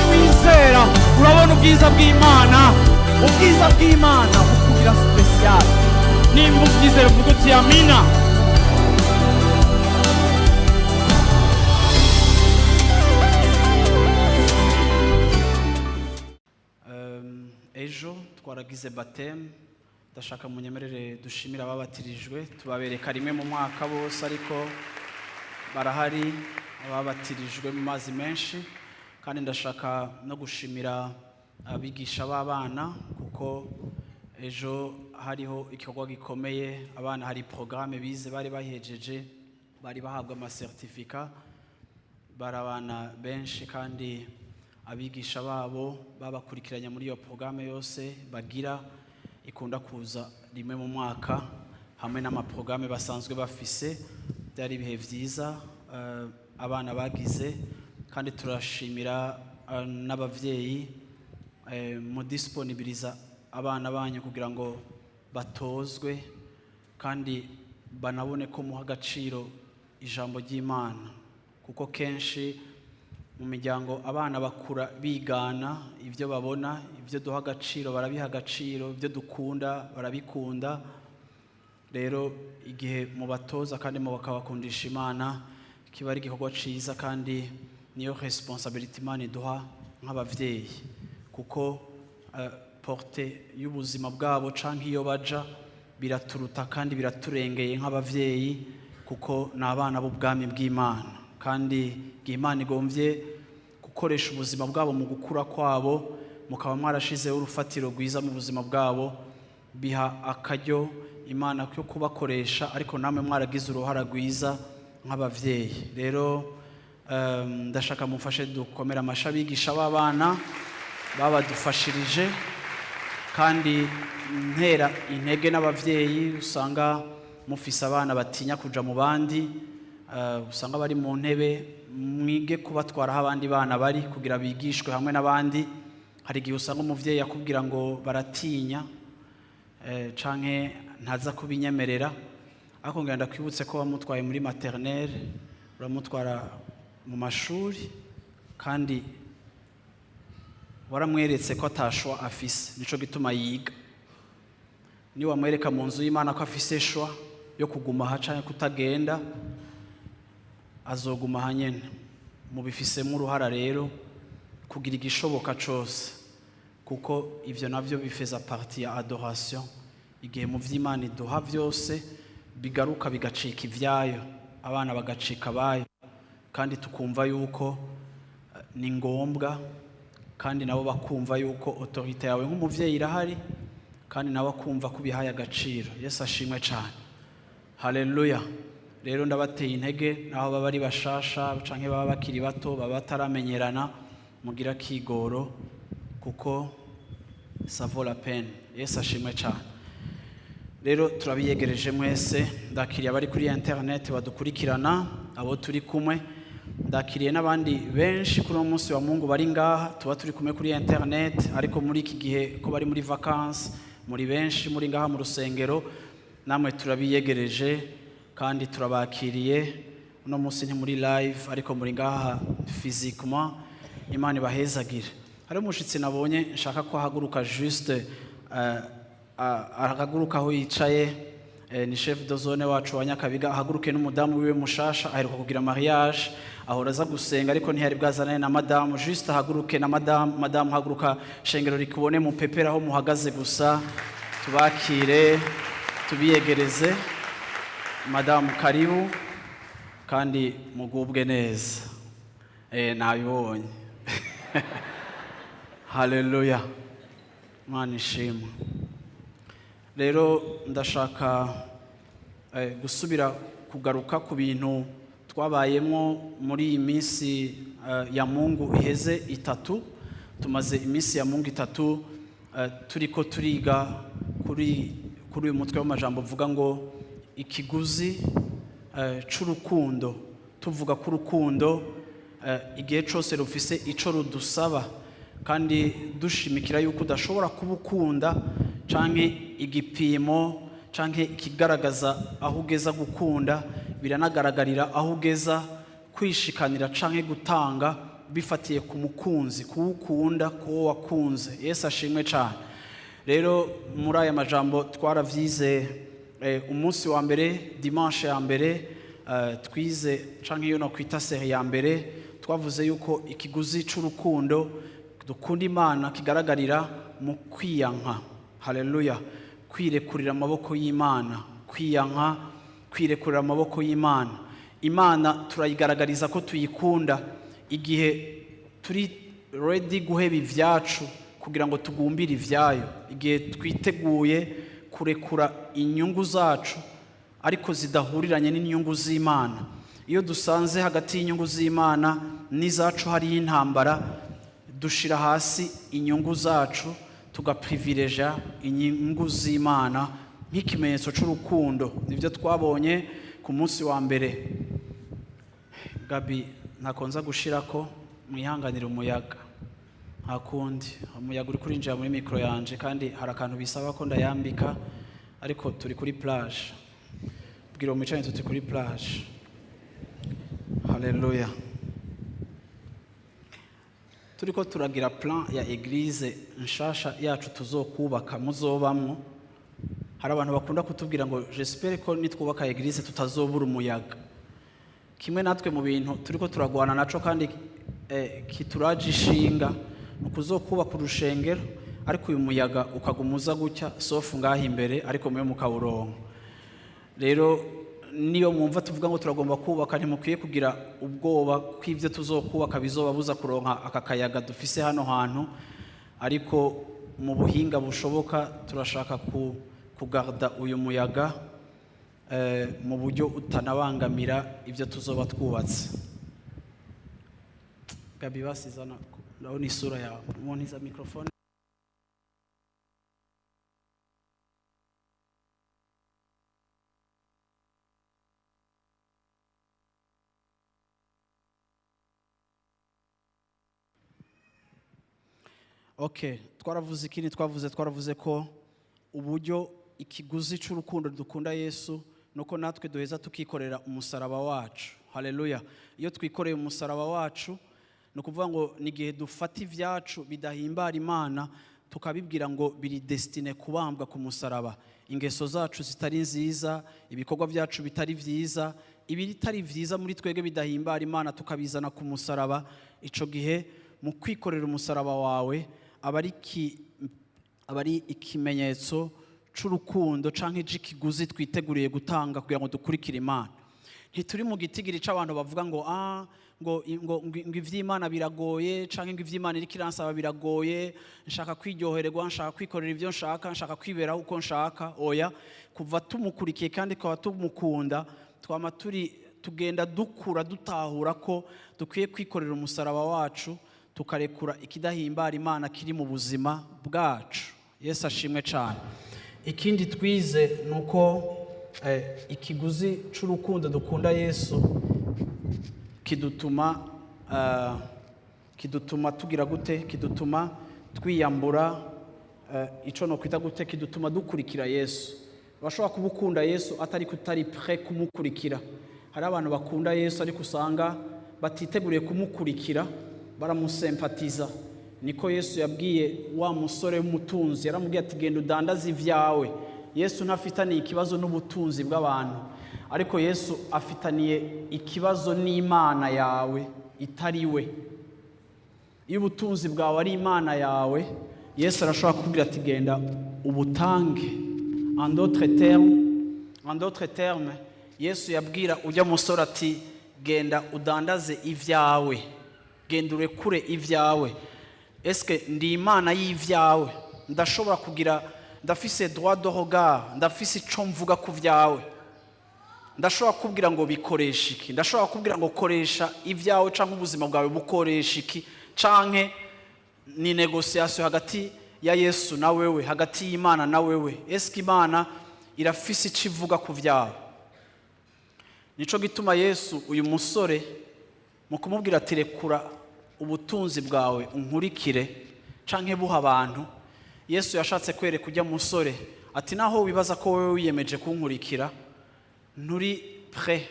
Wizera urabona ubwiza bw'Imana. Ubwiza bw'Imana bukugira spécial. Nimba ubyizera, uvuga uti amina. Ejo twaragize baptême. Ndashaka munyemerere dushimire ababatirijwe. Tubabereka rimwe mu mwaka bose, ariko barahari ababatirijwe mu mazi menshi. Kandi ndashaka no gushimira abigisha b'abana, kuko ejo hariho igikorwa gikomeye. Abana hari porogaramu bize, bari bahejeje, bari bahabwa ama certificats. Bari abana benshi, kandi abigisha babo babakurikiranye muri iyo porogaramu yose bagira, ikunda kuza rimwe mu mwaka, hamwe n'amaporogaramu basanzwe bafise. Byari ibihe byiza abana bagize. Kandi turashimira n'abavyeyi mudisponibiliza abana banyu kugira ngo batozwe kandi banabone ko muha agaciro ijambo ry'Imana, kuko kenshi mu miryango abana bakura bigana ibyo babona. Ibyo duha agaciro barabiha agaciro, ibyo dukunda barabikunda. Rero igihe mubatoza kandi mubakabakundisha Imana, kiba ari igikorwa ciza, kandi niyo responsabilité Imana iduha nk'abavyeyi, kuko portée y'ubuzima bwabo canke iyo baja biraturuta kandi biraturengeye nk'abavyeyi, kuko ni abana b'ubwami bw'Imana. Kandi igihe Imana igomvye gukoresha ubuzima bwabo mu gukura kwabo, mukaba mwarashizeho urufatiro rwiza mu buzima bwabo, biha akaryo Imana ko kubakoresha, ariko namwe mwaragize uruhara rwiza nk'abavyeyi. Rero ndashaka mumfashe dukomere amashi abigisha b'abana babadufashirije. Kandi ntera intege n'abavyeyi usanga mufise abana batinya kuja mu bandi, usanga bari mu ntebe, mwige kubatwara aho abandi bana bari kugira bigishwe hamwe n'abandi. Hari igihe usanga umuvyeyi akubwira ngo baratinya, canke ntaza kubinyemerera, ariko ngira ndakwibutse ko wamutwaye muri maternelle, uramutwara mu mashuri, kandi waramweretse ko ata choix afise. Nico gituma yiga. Niwamwereka mu nzu y'Imana ko afise choix yo kuguma aha canke kutagenda, azoguma aha nyene. Mubifisemo uruhara rero kugira igishoboka cose, kuko ivyo navyo bifeza partie ya adoration. Igihe mu vy'Imana iduha vyose bigaruka bigacika ivyayo, abana bagacika abayo, kandi tukumva yuko ni ngombwa, kandi nabo bakumva yuko autorité yawe nk'umuvyeyi irahari, kandi nawe akumva ko ubihaye agaciro. Yesu ashimwe cyane, haleluya. Rero ndabateye intege, naho baba ari bashasha canke baba bakiri bato, baba bataramenyerana, mugira akigoro kuko ça vaut la peine. Yesu ashimwe cyane. Rero turabiyegereje mwese. Ndakiriye abari kuri internet badukurikirana, abo turi kumwe. Ndakiriye n'abandi benshi kuri uno munsi wa Mungu bari ngaha, tuba turi kumwe kuri internet, ariko muri iki gihe ko bari muri vacances. Muri benshi muri ngaha mu rusengero, namwe turabiyegereje kandi turabakiriye. Uno munsi nti muri live, ariko muri ngaha physiquement. Imana ibahezagire. Hari umushitsi nabonye nshaka ko ahaguruka, juste ahaguruka aho yicaye. Ni chef de zone wacu wa Nyakabiga. Ahaguruke n'umudamu wiwe mushasha, aheruka kugira mariage. Ahora aza gusenga, ariko ntiyari bwazanane na madamu. Juste ahaguruke na madamu. Madamu, haguruka, shengero rikubone, mupepera aho muhagaze gusa, tubakire, tubiyegereze. Madamu, karibu kandi mugubwe neza. Nabibonye. Haleluya, Imana ishimwe. Rero ndashaka gusubira kugaruka ku bintu twabayemo muri iyi minsi ya Mungu iheze itatu. Tumaze iminsi ya Mungu itatu turiko turiga kuri uyu mutwe w'amajambo uvuga ngo ikiguzi c'urukundo. Tuvuga ko urukundo igihe cose rufise ico rudusaba, kandi dushimikira yuko udashobora kuba ukunda, canke igipimo canke ikigaragaza aho ugeza gukunda. Biranagaragarira aho ugeza kwishikanira canke gutanga bifatiye ku mukunzi, kuwukunda, kuwo wakunze. Yesu ashimwe cyane. Rero muri aya majambo twaravyize umunsi wa mbere, dimanche ya mbere, twize canke iyo nokwita série ya mbere. Twavuze yuko ikiguzi c'urukundo dukunda Imana kigaragarira mu kwiyanka. Haleluya! Kwirekurira amaboko y'Imana, kwiyanka, kwirekurira amaboko y'Imana. Imana turayigaragariza ko tuyikunda igihe turi ready guheba ibyacu kugira ngo tugumbire ibyayo, igihe twiteguye kurekura inyungu zacu ariko zidahuriranye n'inyungu z'Imana. Iyo dusanze hagati y'inyungu z'Imana n'izacu hariyo intambara, dushira hasi inyungu zacu, tugaprivileja inyungu z'Imana nk'ikimenyetso cy'urukundo. Nibyo twabonye ku munsi wa mbere. Gabi, ntakonza gushira ko mwihanganira umuyaga, nta kundi, umuyaga uri kurinjira muri micro yanje, kandi hari akantu bisaba ko ndayambika, ariko turi kuri plage. Bwira uwo mwicaranye tuti kuri plage. Haleluya! Turiko turagira plan ya église nshasha yacu tuzokubaka, muzobamwo. Hari abantu bakunda kutubwira ngo j'espère ko nitwubaka église tutazobura umuyaga. Kimwe natwe mu bintu turiko turagwana naco kandi kituraje ishinga ni ukuzokubaka urushengero, ariko uyu muyaga ukaguma uza gutya, sauf ngaho imbere, ariko mwe mukawuronka. Rero niyo mwumva tuvuga ngo turagomba kubaka, ntimukwiye kugira ubwoba ko ibyo tuzokubaka bizobabuza kuronka aka kayaga dufise hano hantu. Ariko mu buhinga bushoboka turashaka kugarda uyu muyaga mu buryo utanabangamira ibyo tuzoba twubatse. Gabi, basizana, ndabona isura yawe, umuntu iza microphone. Okay, twaravuze ikindi. Twaravuze ko uburyo ikiguzi cy'urukundo dukunda Yesu nuko natwe duheza tukikorera umusaraba wacu. Haleluya! Iyo twikoreye umusaraba wacu, ni ukuvuga ngo ni igihe dufata ibyacu bidahimbara Imana, tukabibwira ngo biri destiné kubambwa ku musaraba. Ingeso zacu zitari nziza, ibikorwa byacu bitari byiza, ibitari byiza muri twebwe bidahimbara Imana, tukabizana ku musaraba. Ico gihe mu kwikorera umusaraba wawe aba ari ikimenyetso c'urukundo canke c'ikiguzi twiteguriye gutanga kugira ngo dukurikire Imana. Ntituri mu gitigiri c'abantu bavuga ngo ah, ngo ivy'Imana biragoye, canke ngo ivy'Imana iriko iransaba biragoye, nshaka kwiryohererwa, nshaka kwikorera ivyo nshaka, nshaka kwiberaho uko nshaka. Oya, kuva tumukurikiye kandi tukaba tumukunda, twama turi tugenda dukura dutahura ko dukwiye kwikorera umusaraba wacu, tukarekura ikidahimbara Imana kiri mu buzima bwacu. Yesu ashimwe cyane. Ikindi twize ni uko ikiguzi c'urukundo dukunda Yesu kidutuma tugira gute? Kidutuma twiyambura ico no kwita gute? Kidutuma dukurikira Yesu. Urashobora kuba ukunda Yesu atari kutari prêt kumukurikira. Hari abantu bakunda Yesu ariko usanga batiteguriye kumukurikira, baramusempatiza. Niko Yesu yabwiye wa musore w'umutunzi, yaramubwiye ati genda udandaze ibyawe. Yesu ntafitaniye ikibazo n'ubutunzi bw'abantu, ariko Yesu afitaniye ikibazo n'Imana yawe itari we. Iyo ubutunzi bwawe ari Imana yawe, Yesu arashobora kukubwira ati genda ubutange. En d'autres termes, Yesu yabwira ujya musore ati genda udandaze ibyawe, genda urekure ibyawe. Eske ndi Imana y'ibyawe? Ndashobora kugira, ndafise droit de regard, ndafise ico mvuga ku byawe, ndashobora kubwira ngo bikoresha iki, ndashobora kubwira ngo koresha ibyawe canke ubuzima bwawe bukoresha iki, canke ni négociation hagati ya Yesu na wewe, hagati y'Imana na wewe? Eske Imana irafise ico ivuga ku byawe? Nico gituma Yesu uyu musore mu kumubwira ati rekura ubutunzi bwawe unkurikire, canke buha abantu, Yesu yashatse kwereka ujya musore ati naho wibaza ko wowe wiyemeje kunkurikira, nturi prêt.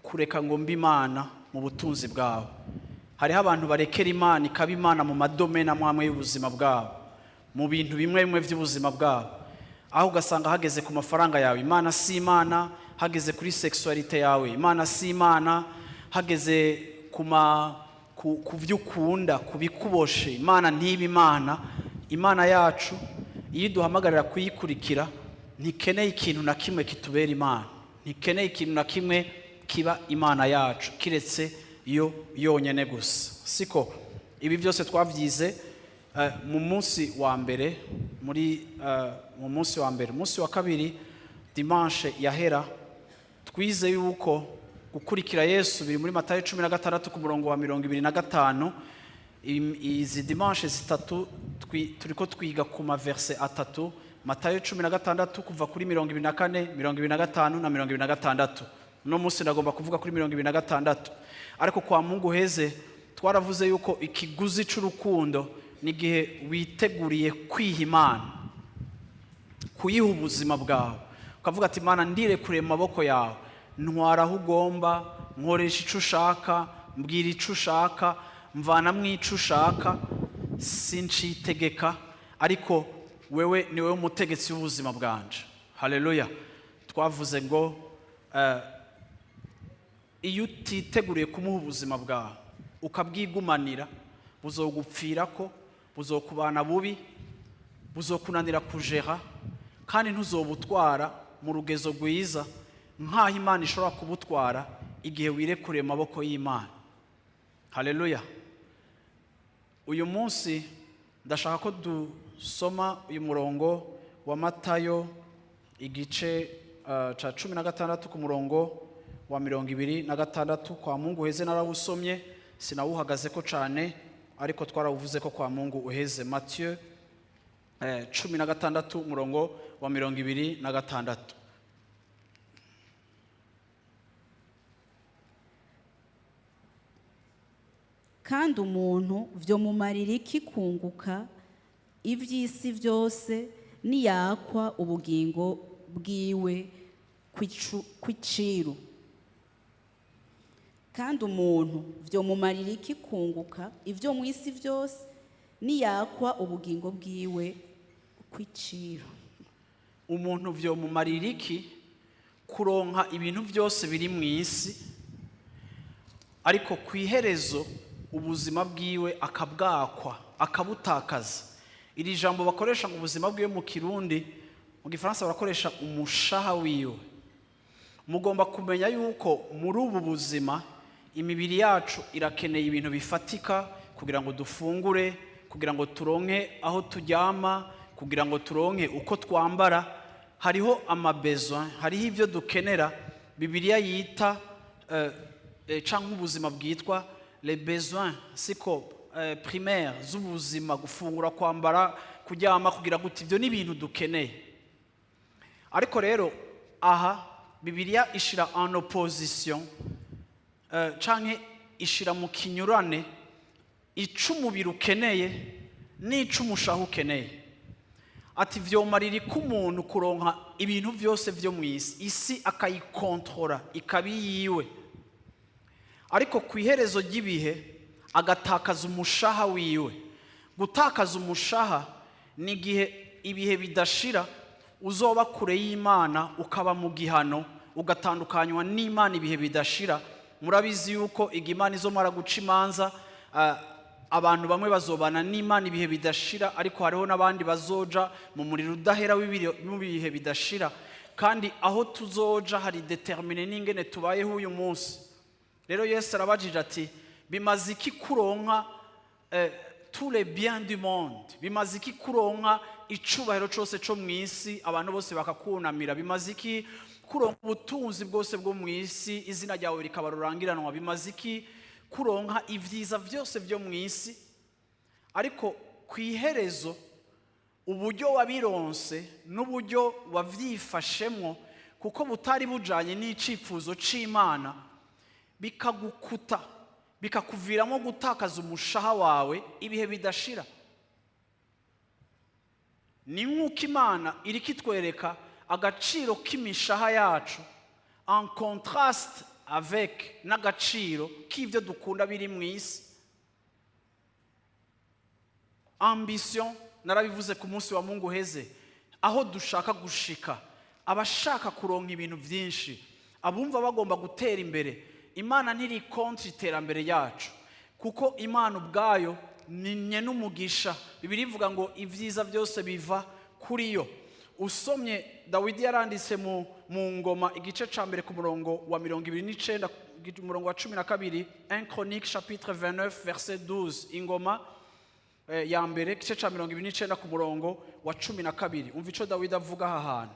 Kureka ngo mbe Imana mu butunzi bwawe. Hariho abantu barekera Imana ikaba Imana mu ma domaines amwe amwe y'ubuzima bwabo, mu bintu bimwe bimwe by'ubuzima bwabo, aho ugasanga hageze ku mafaranga yawe, Imana si Imana; hageze kuri sexualité yawe, Imana si Imana; hageze ku byo ukunda, ku bikuboshe, Imana ntibe Imana. Imana yacu, iyo iduhamagarira kuyikurikira, ntikeneye ikintu na kimwe kitubera Imana, ntikeneye ikintu na kimwe kiba Imana yacu kiretse yo yonyine gusa. Siko ibi byose twabyize mu munsi wa mbere, muri mu munsi wa mbere. Umunsi wa kabiri, dimanche yahera, twize yuko gukurikira Yesu biri muri Matayo 16 ku murongo wa 25. Izi dimanche 3 turiko twiga ku ma versets atatu: Matayo 16 kuva kuri 24, 25 na 26. Uno munsi ndagomba kuvuga kuri 26. Ariko kwa Mungu heze twaravuze yuko ikiguzi c'urukundo ni igihe witeguriye kwiha Imana, kuyiha ubuzima bwawe, ukavuga ati: "Imana, ndirekure mu maboko yawe, ntwara aho ugomba, nkoresha icyo ushaka, mbwira icyo ushaka, mvanamwo icyo ushaka, sincitegeka, ariko wewe ni wowe umutegetsi w'ubuzima bwanje." Haleluya! Twavuze ngo iyo utiteguriye kumuha ubuzima bwawe, ukabwigumanira, buzogupfirako, buzokubana bubi, buzokunanira kujera, kandi ntuzobutwara mu rugezo rwiza nk'aho Imana ishobora kubutwara igihe wirekuriye mu maboko y'Imana. Haleluya! Uyu munsi ndashaka ko dusoma uyu murongo wa Matayo igice ca 16 ku murongo wa 26. Kwa Mungu uheze narawusomye, sinawuhagaze ko cane, ariko twarawuvuze ko kwa Mungu uheze. Mathieu 16, umurongo wa 26. Kandi umuntu vyomumarira iki kunguka ivy'isi vyose, niyakwa ubugingo bwiwe kw'iciru? Kandi umuntu vyomumarira iki kunguka ivyo mu isi vyose, niyakwa ubugingo bwiwe kw'iciru? Umuntu vyomumarira iki kuronka ibintu byose biri mu isi, ariko ku iherezo ubuzima bwiwe akabwakwa, akabutakaza? Iri jambo bakoresha ngo ubuzima bwiwe mu Kirundi, mu Gifaransa barakoresha umushaha wiwe. Mugomba kumenya yuko muri ubu buzima imibiri yacu irakeneye ibintu bifatika kugira ngo dufungure, kugira ngo turonke aho turyama, kugira ngo turonke uko twambara. Hariho ama besoins, hariho ibyo dukenera Bibiliya yita canke ubuzima bwitwa les besoins, siko, primaires z'ubuzima: gufungura, kwambara, kuryama, kugira gute. Ibyo ni ibintu dukeneye. Ariko rero aha Bibiliya ishira en opposition canke ishira mu kinyurane ico umubiri ukeneye n'ico umushaha ukeneye. Ati: "Vyomarira ko umuntu kuronka ibintu vyose vyo mu isi, isi akayikontorora ikaba iyiwe, ariko ku iherezo ry'ibihe agatakaza umushaha wiwe?" Gutakaza umushaha ni igihe ibihe bidashira uzoba kure y'Imana, ukaba mu gihano, ugatandukanywa n'Imana ibihe bidashira. Murabizi yuko igihe Imana izomara guca imanza, abantu bamwe bazobana n'Imana ibihe bidashira, ariko hariho n'abandi bazoja mu muriro udahera w'ibihe bidashira. Kandi aho tuzoja hari déterminé n'ingene tubayeho uyu munsi. Rero Yesu arabajije ati: "Bimaze iki kuronka tous les biens du monde? Bimaze iki kuronka icubahiro cose co mu isi, abantu bose bakakunamira? Bimaze iki kuronka ubutunzi bwose bwo mu isi, izina ryawe rikaba rurangiranwa? Bimaze iki kuronka ibyiza byose byo mu isi, ariko ku iherezo uburyo wabironse n'uburyo wavyifashemwo, kuko butari bujanye n'icifuzo c'Imana, bikagukuta, bikakuviramo gutakaza umushaha wawe ibihe bidashira?" Ni nk'uko Imana iriko itwereka agaciro k'imishaha yacu en contraste. avec n'agaciro k'ibyo dukunda biri mu isi. Ambition, narabivuze ku munsi wa Mungu uheze, aho dushaka gushika, abashaka kuronka ibintu byinshi, abumva bagomba gutera imbere. Imana ntiri contre iterambere ryacu, kuko Imana ubwayo ni nye n'umugisha. Bibiliya ivuga ngo ibyiza byose biva kuri yo. Usomye, Dawidi yaranditse mu Ngoma igice ca mbere ku murongo wa 29, umurongo wa 12, 1 Chronique chapitre 29 verset 12. Ingoma ya mbere igice ca 29 ku murongo wa 12. Umva ico Dawidi avuga aha hantu.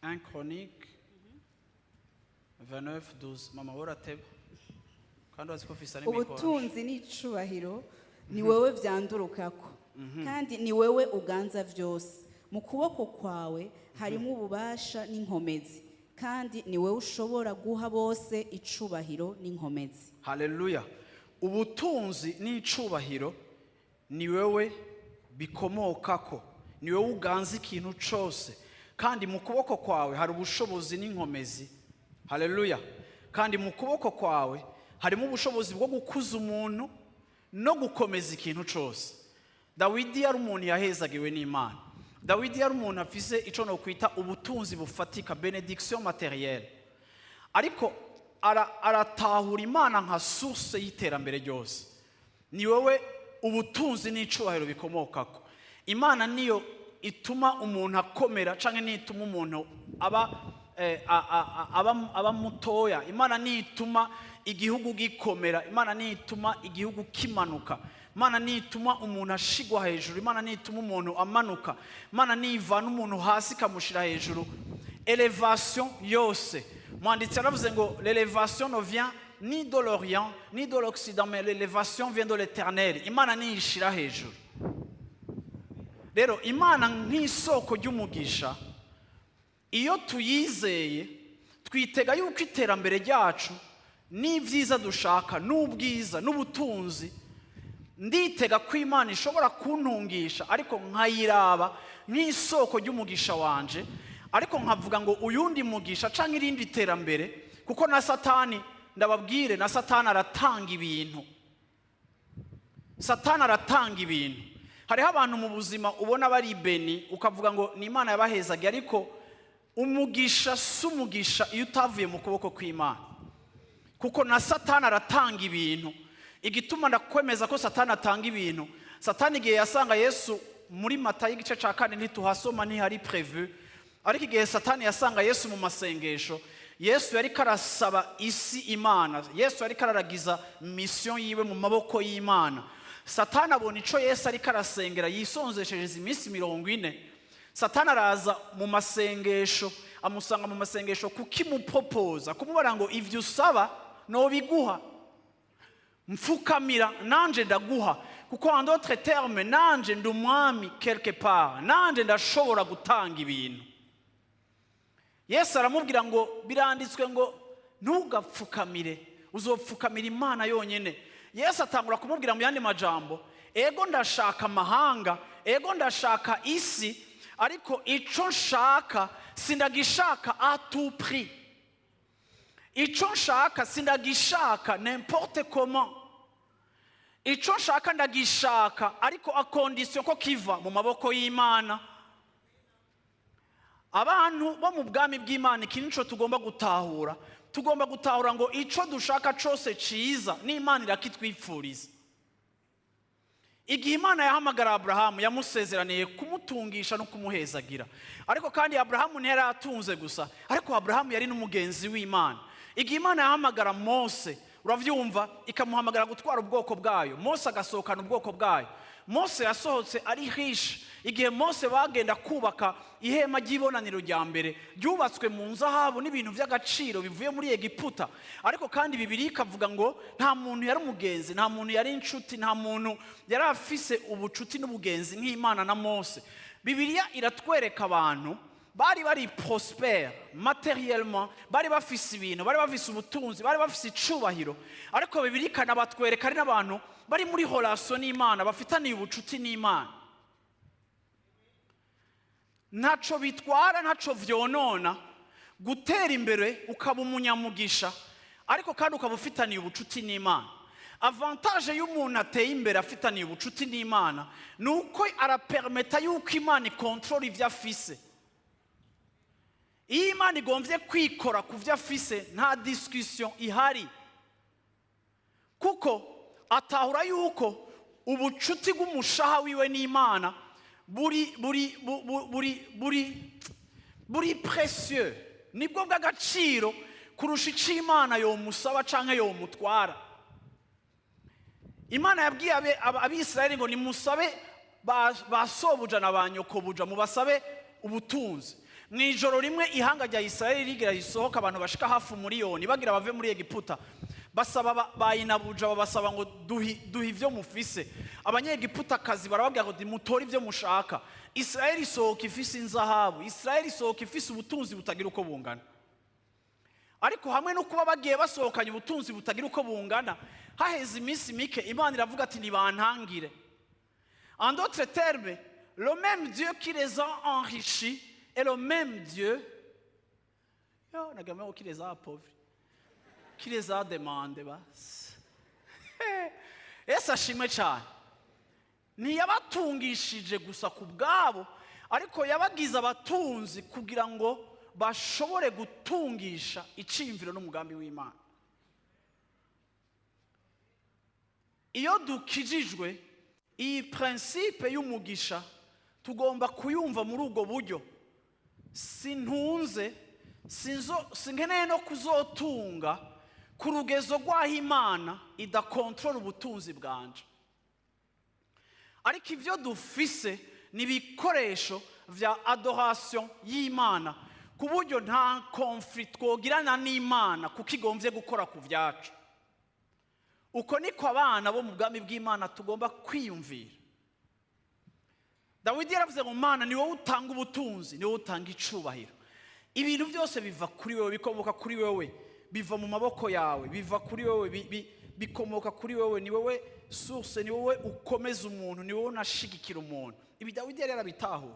1 Chronique 29 12. Mama, wowe urateba kandi urazi ko ufise n'imikoro. Ubutunzi n'icubahiro ni wowe vyandurukako, kandi ni wowe uganza vyose. Mu kuboko kwawe harimo ububasha n'inkomezi, kandi ni wowe ushobora guha bose icubahiro n'inkomezi. Haleluya! Ubutunzi n'icubahiro ni wewe bikomokako, ni wowe uganza ikintu cose, kandi mu kuboko kwawe hari ubushobozi n'inkomezi. Haleluya! Kandi mu kuboko kwawe harimo ubushobozi bwo gukuza umuntu no gukomeza ikintu cose. Dawidi yari umuntu yahezagiwe n'Imana. Dawidi yari umuntu afise ico nokwita ubutunzi bufatika, bénédiction matérielle, ariko aratahura Imana nka source y'iterambere ryose. Ni wowe ubutunzi n'icubahiro bikomokako. Imana niyo ituma umuntu akomera canke niyo ituma umuntu aba mutoya. Imana niyo ituma igihugu gikomera, Imana niyo ituma igihugu kimanuka, Imana niyo ituma umuntu ashigwa hejuru, Imana niyo ituma umuntu amanuka, Imana niyo ivana umuntu hasi ikamushira hejuru. Élévation yose, mwanditsi yaravuze ngo l'élévation ne vient ni de l'Orient ni de l'Occident, mais l'élévation vient de l'Éternel. Imana niyo ishira hejuru. Rero Imana nk'isoko ry'umugisha, iyo tuyizeye twitega yuko iterambere ryacu n'ibyiza dushaka n'ubwiza n'ubutunzi, nditega ko Imana ishobora kuntungisha, ariko nkayiraba nk'isoko ry'umugisha wanje, ariko nkavuga ngo uyundi mugisha canke irindi terambere, kuko na Satani, ndababwire, na Satani aratanga ibintu. Satani aratanga ibintu. Hariho abantu mu buzima ubona bari bénis, ukavuga ngo ni Imana yabahezaga, ariko umugisha si umugisha iyo utavuye mu kuboko kw'Imana, kuko na Satani aratanga ibintu. Igituma ndakwemeza ko Satani atanga ibintu, Satani igihe yasanga Yesu muri Matayo igice cya kane, ntituhasoma, ntihari prévu, ariko igihe Satani yasanga Yesu mu masengesho, Yesu yari karasaba isi Imana, Yesu yari kararagiza mission yiwe mu maboko y'Imana. Satani abona ico Yesu ariko arasengera, yisonzesheje iminsi 40. Satani araza mu masengesho, amusanga mu masengesho kukimupropoza, kumubara ngo ivyo usaba nobiguha, mfukamira nanje ndaguha, kuko en d'autres termes nanje ndi umwami quelque part, nanje ndashobora gutanga ibintu. Yesu aramubwira ngo biranditswe ngo ntugapfukamire, uzopfukamira Imana yonyine. Yesu atangura kumubwira mu yandi majambo: ego ndashaka amahanga, ego ndashaka isi, ariko ico nshaka sindagishaka à tout prix, ico nshaka sindagishaka n'importe comment, ico nshaka ndagishaka ariko à condition ko kiva mu maboko y'Imana. Abantu bo mu bwami bw'Imana, iki nico tugomba gutahura. Tugomba gutahura ngo ico dushaka cose ciza n'Imana irakitwipfuriza. Igihe Imana yahamagara Aburahamu, yamusezeraniye kumutungisha no kumuhezagira, ariko kandi Aburahamu ntiyari atunze gusa, ariko Aburahamu yari n'umugenzi w'Imana. Igihe Imana yahamagara Mose, uravyumva, ikamuhamagara gutwara ubwoko bwayo, Mose agasohokana ubwoko bwayo. Mose yasohotse ari riche. Igihe Mose bagenda kubaka ihema ry'ibonaniro rya mbere, ryubatswe mu nzahabu n'ibintu by'agaciro bivuye muri Egiputa, ariko kandi Bibiliya ikavuga ngo nta muntu yari umugenzi, nta muntu yari inshuti, nta muntu yari afise ubucuti n'ubugenzi nk'Imana na Mose. Bibiliya iratwereka abantu bari prospère matériellement, bari bafise ibintu, bari bafise ubutunzi, bari bafise icubahiro, ariko Bibiliya ikanabatwereka ari n'abantu bari muri relation n'Imana, bafitaniye ubucuti n'Imana. Ntaco bitwara, ntaco vyonona gutera imbere ukaba umunyamugisha, ariko kandi ukaba ufitaniye ubucuti n'Imana. Avantage y'umuntu ateye imbere afitaniye ubucuti n'Imana ni uko arapermeta yuko Imana ikontorora ibyo afise. Iyo Imana igomvye kwikora ku byo afise, nta discussion ihari, kuko atahura yuko ubucuti bw'umushaha wiwe n'Imana buri précieux, nibwo bw'agaciro kurusha icyo Imana yomusaba canke yomutwara. Imana yabwiye Abisirayeli ngo nimusabe ba sobuja na ba nyokobuja, mubasabe ubutunzi. Mu ijoro rimwe ihanga rya Isirayeli rigira risohoka, abantu bashika hafi 1 miliyoni bagira bave muri Egiputa, basaba ba inabuja, babasaba ngo duhi ibyo mufise. Abanyegiputakazi barababwira ngo nimutore ibyo mushaka. Isirayeli isohoka ifise inzahabu, Isirayeli isohoka ifise ubutunzi butagira uko bungana. Ariko hamwe no kuba bagiye basohokanye ubutunzi butagira uko bungana, haheze iminsi mike Imana iravuga ati nibantangire. En d'autres termes, le même Dieu qui les a enrichis est le même Dieu yo nagamwe qui les a appauvris, qui les a demandé. Basi Yesu ashimwe cyane. Ntiyabatungishije gusa ku bwabo, ariko yabagize abatunzi kugira ngo bashobore gutungisha iciyumviro n'umugambi w'Imana. Iyo dukijijwe, iyi principe y'umugisha tugomba kuyumva muri ubwo buryo. Sintunze, sinkeneye no kuzotunga ku rugezo rw'aho Imana idakontorora ubutunzi bwanje, ariko ibyo dufise ni ibikoresho vya adoration y'Imana, ku buryo nta conflit twogirana n'Imana kuko igombye gukora ku byacu. Uko niko abana bo mu bwami bw'Imana tugomba kwiyumvira. Dawidi yaravuze ngo: "Mana, ni wowe utanga ubutunzi, ni wowe utanga icubahiro. Ibintu byose biva kuri wowe, bikomoka kuri wowe, biva mu maboko yawe, biva kuri wowe, bikomoka kuri wowe. Ni wowe source, ni wowe ukomeza umuntu, ni wowe unashigikira umuntu." Ibi Dawidi yari yarabitahuye.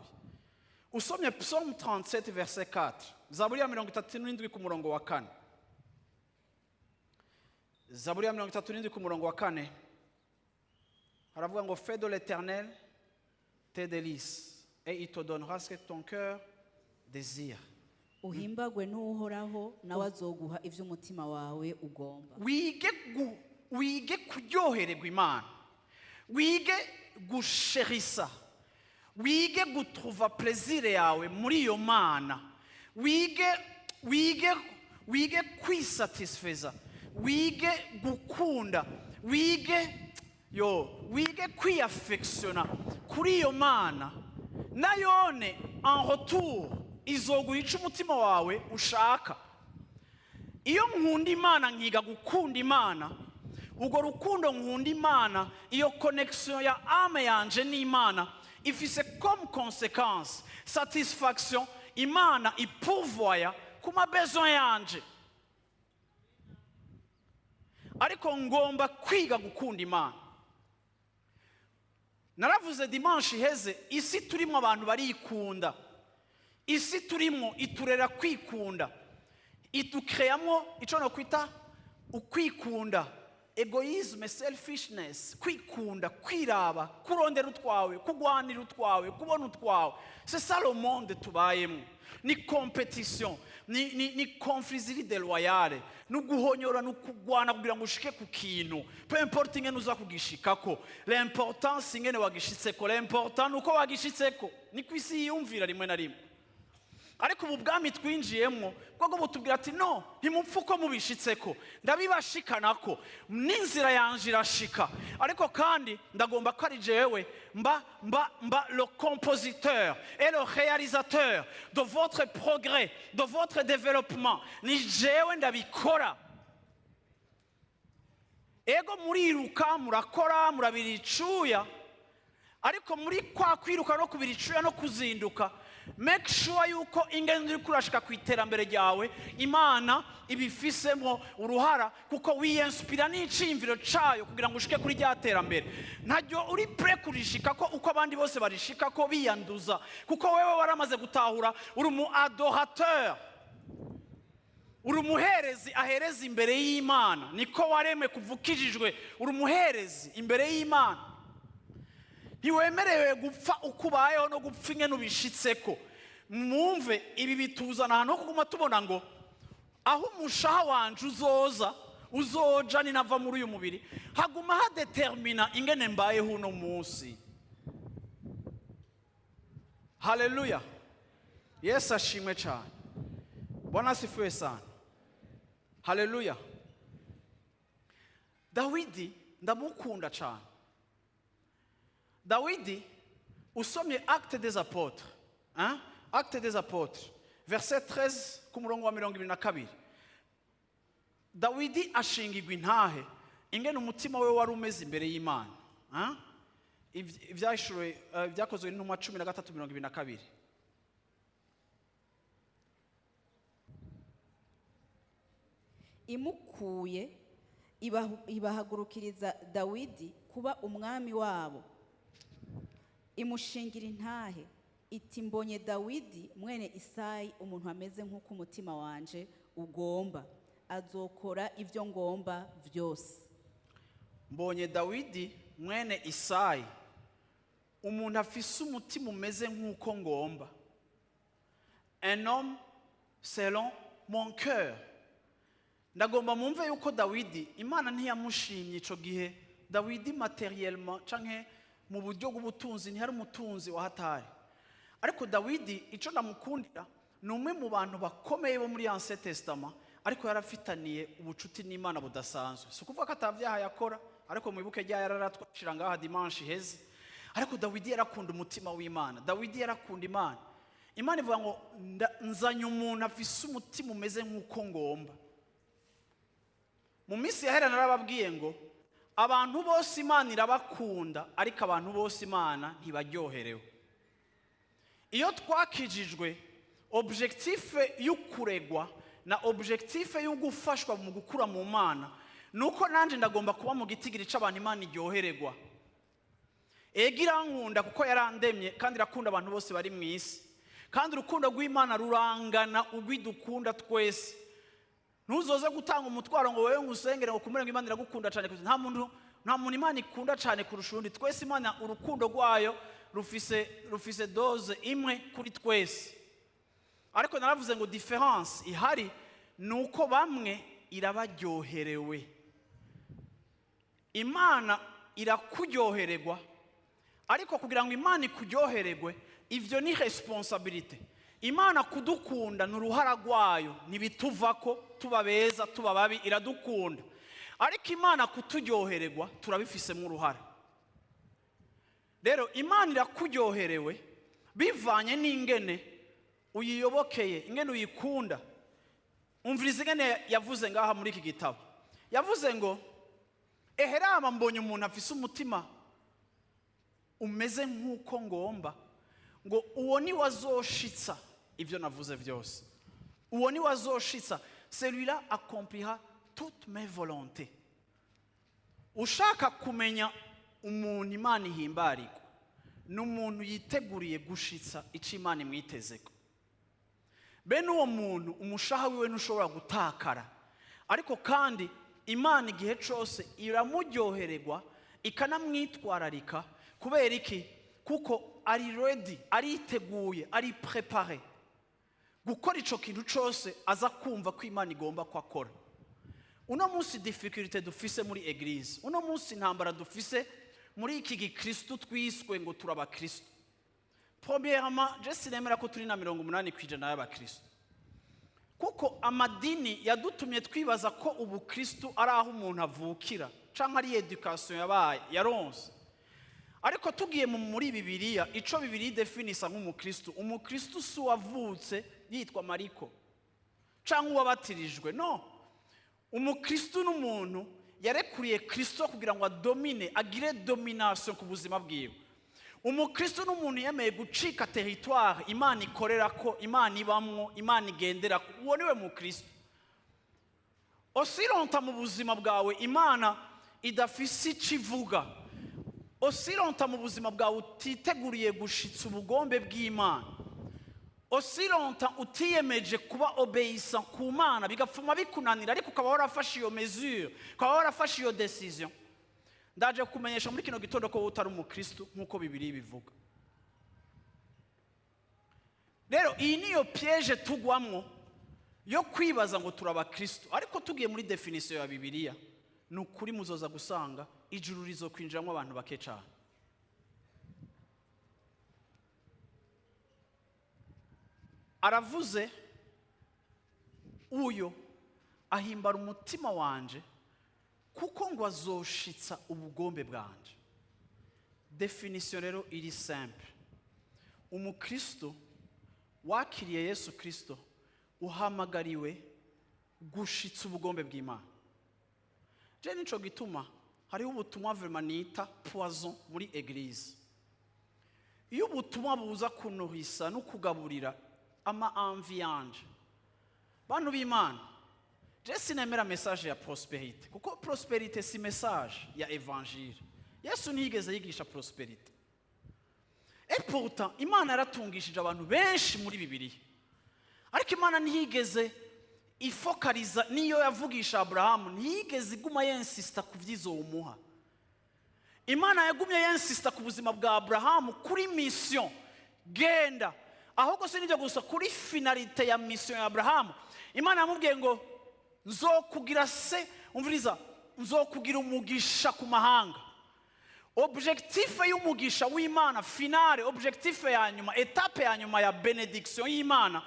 Usomye Psaume 37 verset 4, Zaburi ya 37 ku murongo wa 4, Zaburi ya 37 ku murongo wa 4, haravuga ngo: "Fais de l'Éternel tes délices et il te donnera ce que ton cœur désire." Uhimbagwe n'Uhoraho, nawe azoguha ibyo umutima wawe ugomba. Wige kuryohererwa Imana, wige gusherisa, wige gutruva plaisir yawe muri iyo Mana, wige kwisatisfeza, wige gukunda, wige kwiyafekisiona kuri iyo Mana. Nayone en retour izoguha ico umutima wawe ushaka. Iyo nkunda Imana, nkiga gukunda Imana, urwo rukundo nkunda Imana, iyo connexion ya âme yanje n'Imana ifise comme conséquence satisfaction Imana ipurvoya ku ma besoin yanje. Ariko ngomba kwiga gukunda Imana. Naravuze dimanche iheze, isi turimo abantu barikunda. Isi turimo iturera kwikunda, idukreyamo icyo nakwita ukwikunda, égoïsme, selfishness, kwikunda, kwiraba, kurondera utwawe, kugwanira utwawe, kubona utwawe. C'est ça le monde tubayemo. Ni compétition, ni conflit ziri déloyale, ni uguhonyora, ni ukugwana kugira ngo ushike ku kintu, peu importe ingene uza kugishikako. L'important ingene wagishitseko, l'important ni uko wagishitseko. Niko isi yiyumvira rimwe na rimwe. Ariko ubu bwami twinjiyemo bwo butubwira ati: "No, ntimupfe uko mubishitseko, ndabibashikanako n'inzira yanje irashika, ariko kandi ndagomba ko ari jewe mba le compositeur et le réalisateur de votre progrès, de votre développement. Ni jewe ndabikora." Ego, muriruka, murakora, murabira icuya. Ariko muri kwa kwiruka no kubira icuya no kuzinduka, make sure yuko ingendo uri kurashika ku iterambere ryawe, Imana ibifisemo uruhara, kuko wiyinspira n'iciyumviro cayo kugira ngo ushike kuri rya terambere. Ntaryo uri prêt kurishika ko uko abandi bose barishika ko biyanduza, kuko wewe waramaze gutahura uri umu adorateur, uri umuherezi ahereza imbere y'Imana. Niko waremwe kuva ukijijwe, uri umuherezi imbere y'Imana. Ntiwemerewe gupfa uko ubayeho no gupfa ingene ubishitseko. Mwumve, ibi bituzana ahantu ho kuguma tubona ngo aho umushaha wanje uzoza, uzoja ninava muri uyu mubiri, haguma hadetermina ingene mbayeho uno munsi. Haleluya, Yesu ashimwe cyane. Bwana asifiwe sana. Haleluya. Dawidi ndamukunda cyane. Dawidi, usomye Acte des Apôtres, hein? Acte des Apôtres verset 13, ku murongo wa 22, Dawidi ashingirwa intahe ingene umutima we wari umeze imbere y'Imana, hein? Ivyashuwe, Ibyakozwe n'Intumwa 13:22. Imukuye ibahagurukiriza Dawidi kuba umwami wabo, imushingira intahe iti: "Mbonye Dawidi mwene Isayi, umuntu ameze nk'uko umutima wanje ugomba, azokora ibyo ngomba byose." Mbonye Dawidi mwene Isayi, umuntu afise umutima umeze nk'uko ngomba, un homme selon mon cœur. Ndagomba mumve yuko Dawidi Imana ntiyamushimye ico gihe. Dawidi matériellement canke mu buryo bw'ubutunzi ntiyari umutunzi wa hatari, ariko Dawidi ico ndamukundira ni umwe mu bantu bakomeye bo muri Ancien Testament, ariko yarafitaniye ubucuti n'Imana budasanzwe. Si ukuvuga ko atavyaha yakora, ariko mwibuke rya yararatwashira ngaha dimanche iheze. Ariko Dawidi yarakunda umutima w'Imana, Dawidi yarakunda Imana. Imana ivuga ngo: "Nzanye umuntu afise umutima umeze nk'uko ngomba." Mu minsi yahera narababwiye ngo abantu bose Imana irabakunda, ariko abantu bose Imana ntibaryoherewe. Iyo twakijijwe, objectif y'ukuregwa na objectif yo gufashwa mu gukura mu Mana ni uko nanjye ndagomba kuba mu gitigiri c'abantu Imana iryohererwa. Ega irankunda kuko yarandemye, kandi irakunda abantu bose bari mu isi, kandi urukundo rw'Imana rurangana urw'idukunda twese. Ntuzoze gutanga umutwaro ngo wowe ngusengere ngo kumure ngo Imana iragukunda cyane. Nta muntu Imana ikunda cyane kurusha undi. Twese Imana urukundo rwayo rufise dose imwe kuri twese. Ariko naravuze ngo différence ihari ni uko bamwe irabaryoherewe. Imana irakuryohererwa, ariko kugira ngo Imana ikuryohererwe, ivyo ni responsabilité. Imana kudukunda ni uruhara rwayo, ntibituvako. Tuba beza, tuba babi, iradukunda. Ariko Imana kuturyohererwa turabifisemo uruhara. Rero Imana irakuryoherewe bivanye n'ingene uyiyobokeye, ingene uyikunda. Umviriza ingene yavuze ngaha muri iki gitabo. Yavuze ngo: "Eherama, mbonye umuntu afise umutima umeze nk'uko ngomba," ngo uwo ni wazoshitsa ibyo navuze byose, uwo ni wazoshitsa, celui-là accomplira toutes mes volontés. Ushaka kumenya umuntu Imana ihimbarirwa, ni umuntu yiteguriye gushitsa icyo Imana imwitezeko. Bene uwo muntu umushaha wiwe ntushobora gutakara, ariko kandi Imana igihe cyose iramuryohererwa, ikanamwitwararika. Kubera iki? Kuko ari ready, ariteguye, ari préparé gukora icyo kintu cyose aza kumva ko Imana igomba ko akora. Uno munsi difficulté dufise muri église, uno munsi intambara dufise muri iki gikristu twiswe ngo turabakristu, premièrement je sinemera ko turi na 80% y'abakristu, kuko amadini yadutumye twibaza ko ubukristu ari aho umuntu avukira cyangwa ari éducation yabaye yaronse. Ariko tugiye muri Bibiliya, ico Bibiliya idefinisa nk'umukristu, umukristu si uwavutse yitwa Mariko cyangwa uwabatirijwe. No umukristu n'umuntu yarekuriye Kristo kugira ngo adomine, agire domination ku buzima bwiwe. Umukristo n'umuntu yemeye gucika territoire Imana ikorera ko, Imana ibamwo, Imana igendera ko. Uwo niwe mukristo. Aussi longtemps mu buzima bwawe Imana idafise icyo ivuga, aussi longtemps mu buzima bwawe utiteguriye gushitsa ubugombe bw'Imana, aussi longtemps utiyemeje kuba obéissant ku Mana, bigapfuma bikunanira, ariko ukaba warafashe iyo mesure, ukaba warafashe iyo décision, ndaje kumenyesha muri kino gitondo ko wowe utari umukristo nk'uko Bibiliya bivuga. Rero iyi niyo piège tugwamwo yo kwibaza ngo turi abakristo, ariko tugiye muri définition ya Bibiliya, ni ukuri muzoza gusanga ijuru rizokwinjiramo abantu bake cyane. Aravuze: "Uyo ahimbara umutima wanje, kuko ngo azoshitsa ubugombe bwanje." Définition rero iri simple: umukristo wakiriye Yesu Kristo, uhamagariwe gushitsa ubugombe bw'Imana. Je nico gituma hariho ubutumwa vraiment nita poison muri église. Iyo ubutumwa buza kunohisa no kugaburira ama envie yanje, bantu b'Imana, je sinemera message ya prospérité, kuko prospérité si message ya évangile. Yesu ntiyigeze yigisha prospérité, et pourtant Imana yaratungishije abantu benshi muri Bibiliya, ariko Imana ntiyigeze ifokaliza. Niyo yavugisha Aburahamu, ntiyigeze iguma yensista ku by'izo umuha. Imana yagumye yensista ku buzima bwa Aburahamu, kuri mission, genda. Ahubwo si n'ibyo gusa, kuri finalité ya mission ya Aburahamu, Imana yamubwiye ngo: "Nzokugira se, umviriza, nzokugira umugisha ku mahanga." Objectif y'umugisha w'Imana finale, objectif ya nyuma, étape ya nyuma ya bénédiction y'Imana,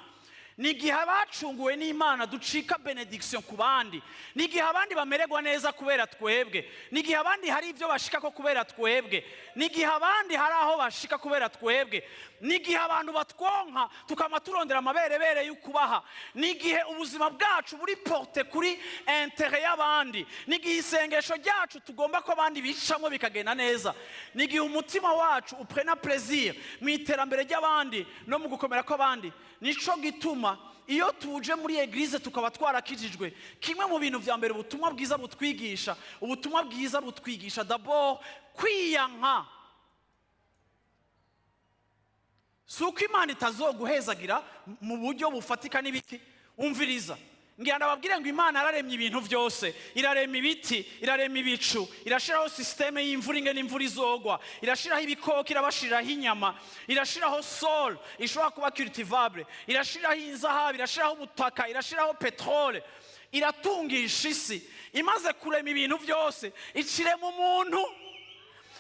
ni igihe abacunguwe n'Imana ducika bénédiction ku bandi, ni igihe abandi bamererwa neza kubera twebwe, ni igihe abandi hari ibyo bashika ko kubera twebwe, ni igihe abandi hari aho bashika kubera twebwe, ni igihe abantu batwonka tukaba turondera amaberebere y'ukubaha, ni igihe ubuzima bwacu buri porté kuri intérêt y'abandi, ni igihe isengesho ryacu tugomba ko abandi bicamo bikagenda neza, ni igihe umutima wacu uprena plaisir mu iterambere ry'abandi no mu gukomera kw'abandi. Nico gituma iyo tuje muri église tukaba twarakijijwe, kimwe mu bintu vya mbere ubutumwa bwiza butwigisha, ubutumwa bwiza butwigisha d'abord kwiyanka. Si uko Imana itazoguhezagira mu buryo bufatika n'ibiti. Umviriza, ngira ndababwire ngo Imana yararemye ibintu byose: irarema ibiti, irarema ibicu, irashiraho système y'imvura, ingene imvura izogwa, irashiraho ibikoko, irabashiriraho inyama, irashiraho sol ishobora kuba cultivable, irashiraho inzahabu, irashiraho ubutaka, irashiraho pétrole, iratungisha isi. Imaze kurema ibintu byose, icirema umuntu.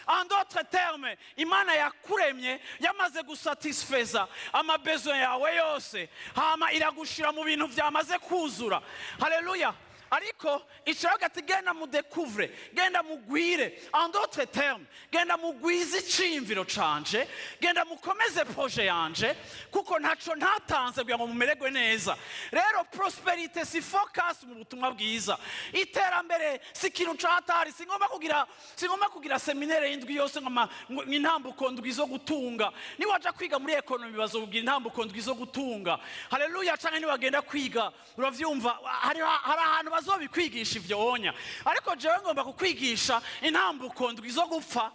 En d'autres termes, Imana yakuremye yamaze gusatisfeza ama besoins yawe yose, hama iragushira mu bintu byamaze kuzura. Haleluya! Ariko icaravuga ati: "Genda mudekuvure, genda mugwire." En d'autres termes, genda mugwize iciyumviro canje, genda mukomeze projet yanje, kuko ntaco ntatanze kugira ngo mumererwe neza. Rero prospérité si focus mu butumwa bwiza. Iterambere si ikintu catari. Singomba kugira séminaire y'indwi yose ngo intambuko ndwi zo gutunga. Niwaja kwiga muri économie, bazobwira intambuko ndwi zo gutunga. Haleluya! Canke niwagenda kwiga, uravyumva, hari ahantu bazobikwigisha ivyo wonya, ariko jewe ngomba kukwigisha intambuko ndwi zo gupfa,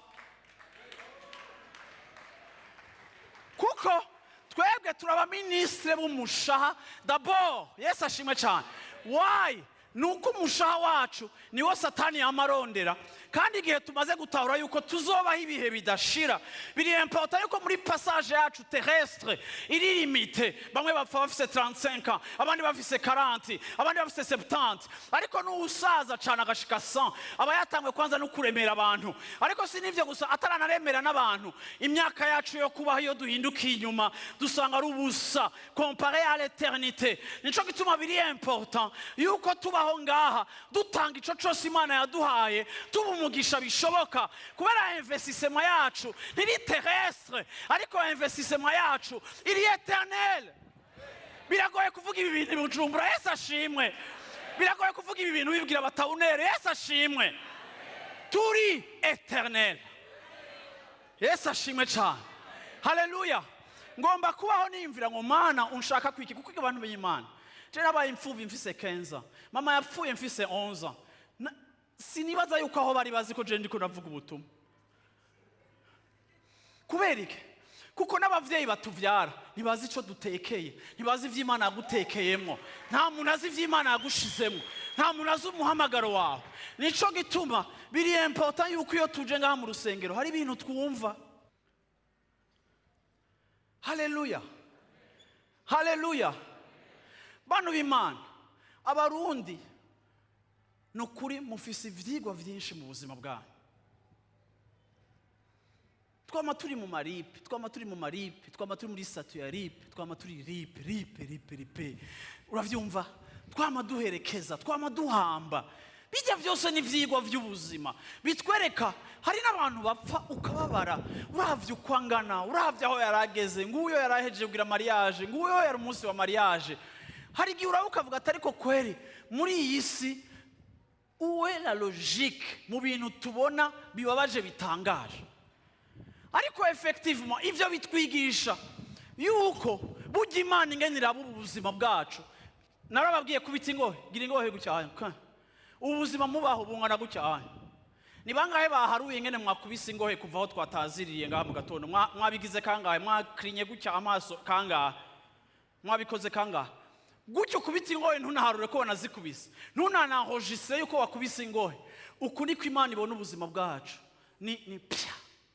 kuko twebwe turi abaminisitiri b'umushaha d'abord. Yesu ashimwe cyane. Why? Ni uko umushaha wacu niwo Satani yamarondera, kandi igihe tumaze gutahura yuko tuzobaho ibihe bidashira, biri important yuko muri passage yacu terrestre iri limité, bamwe bapfa bafise 35 ans, abandi bafise 40, abandi bafise 70, ariko n'uwusaza cyane agashika 100, aba yatangwe kwanza no kuremera abantu. Ariko si n'ivyo gusa, ataranaremera n'abantu, imyaka yacu yo kubaho, iyo duhindukiye inyuma, dusanga ari ubusa comparé à l'éternité. Nico gituma biri important yuko tubaho ngaha dutanga ico cose Imana yaduhaye, tuba umugisha bishoboka, kubera investissement yacu ntiri terrestre, ariko investissement yacu iri éternel. Biragoye kuvuga ibi bintu i Bujumbura. Yesu ashimwe! Biragoye kuvuga ibi bintu bibwira abatawunere. Yesu ashimwe! Turi éternel. Yesu ashimwe cyane. Haleluya. Ngomba kubaho niyumvira ngo: "Mana, unshaka kwiki?" Kuko abantu b'Imana, je nabaye imfuvyi mfise 15, mama yapfuye mfise 11. Sinibaza yuko aho bari bazi ko je ndiko ndavuga ubutumwa. Kubera iki? Kuko n'abavyeyi batuvyara ntibazi ico dutekeye, ntibazi ivy'Imana yagutekeyemwo. Nta muntu azi ivy'Imana yagushizemwo, nta muntu azi umuhamagaro wawe. Nico gituma biri important yuko iyo tuje ngaha mu rusengero hari ibintu twumva. Haleluya, haleluya. Bantu b'Imana, Abarundi, ni ukuri mufise ivyigwa vyinshi mu buzima bwanyu. Twama turi mu ma RIP, twama turi mu ma RIP, twama turi muri statut ya RIP, twama turi RIP, RIP, RIP, RIP. Uravyumva? Twama duherekeza, twama duhamba. Bijya byose ni ivyigwa vy'ubuzima bitwereka. Hari n'abantu bapfa ukababara, uravye uko angana, uravye aho yarageze, nguyo yarahejeje kugira mariage, nguyo yari umunsi wa mariage. Hari igihe uraba ukavuga ati: "Ariko kweri muri iyi si, où est la logique mu bintu tubona bibabaje, bitangaje?" Ariko effectivement ivyo bitwigisha yuko burya Imana ingene iraba ubu buzima bwacu. Narababwiye kubita ingohe, gira ingohe gutya. Ubu buzima mubaho bungana gutya. Ni bangahe baharuye ingene mwakubise ingohe kuva aho twataziriye ngaha mu gatondo? Mwabigize kangahe? Mwakrinye gutya amaso kangahe? Mwabikoze kangahe gutyo? Kubita ingohe ntunaharure ko wanazikubise, ntunanahojise yuko wakubise ingohe. Uku niko Imana ibona ubuzima bwacu. Ni pya,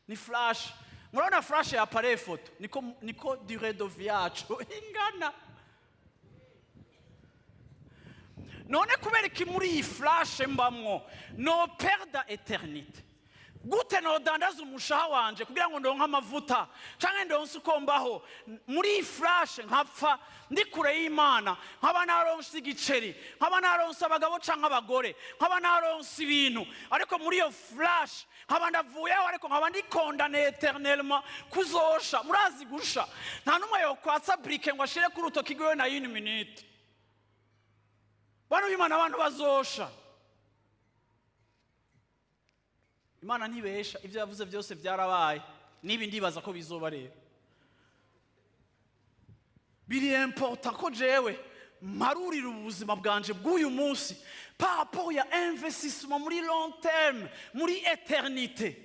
ni flash. Murabona flash ya appareil photo? Niko durée de vie yacu ingana. None kubera iki muri iyi flash mbamwo no perda éternité? Gute nodandaza umushaha wanje kugira ngo ndonke amavuta canke ndonse uko mbaho muri iyi flash, nkapfa ndi kure y'Imana, nkaba naronse igiceri, nkaba naronse abagabo canke abagore, nkaba naronse ibintu, ariko muri iyo flash nkaba ndavuyeho, ariko nkaba ndi condamné éternellement kuzosha? Murazi gusha, nta n'umwe yokwatsa briquet ngo ashire ku rutoki rwiwe na une minute. Bano b'Imana, abantu bazosha. Imana ntibesha, ibyo yavuze byose byarabaye. Niba ndibaza ko bizoba rero, biri important ko jewe mparurira ubuzima bwanje bw'uyu munsi par rapport ya investissement muri long terme, muri éternité.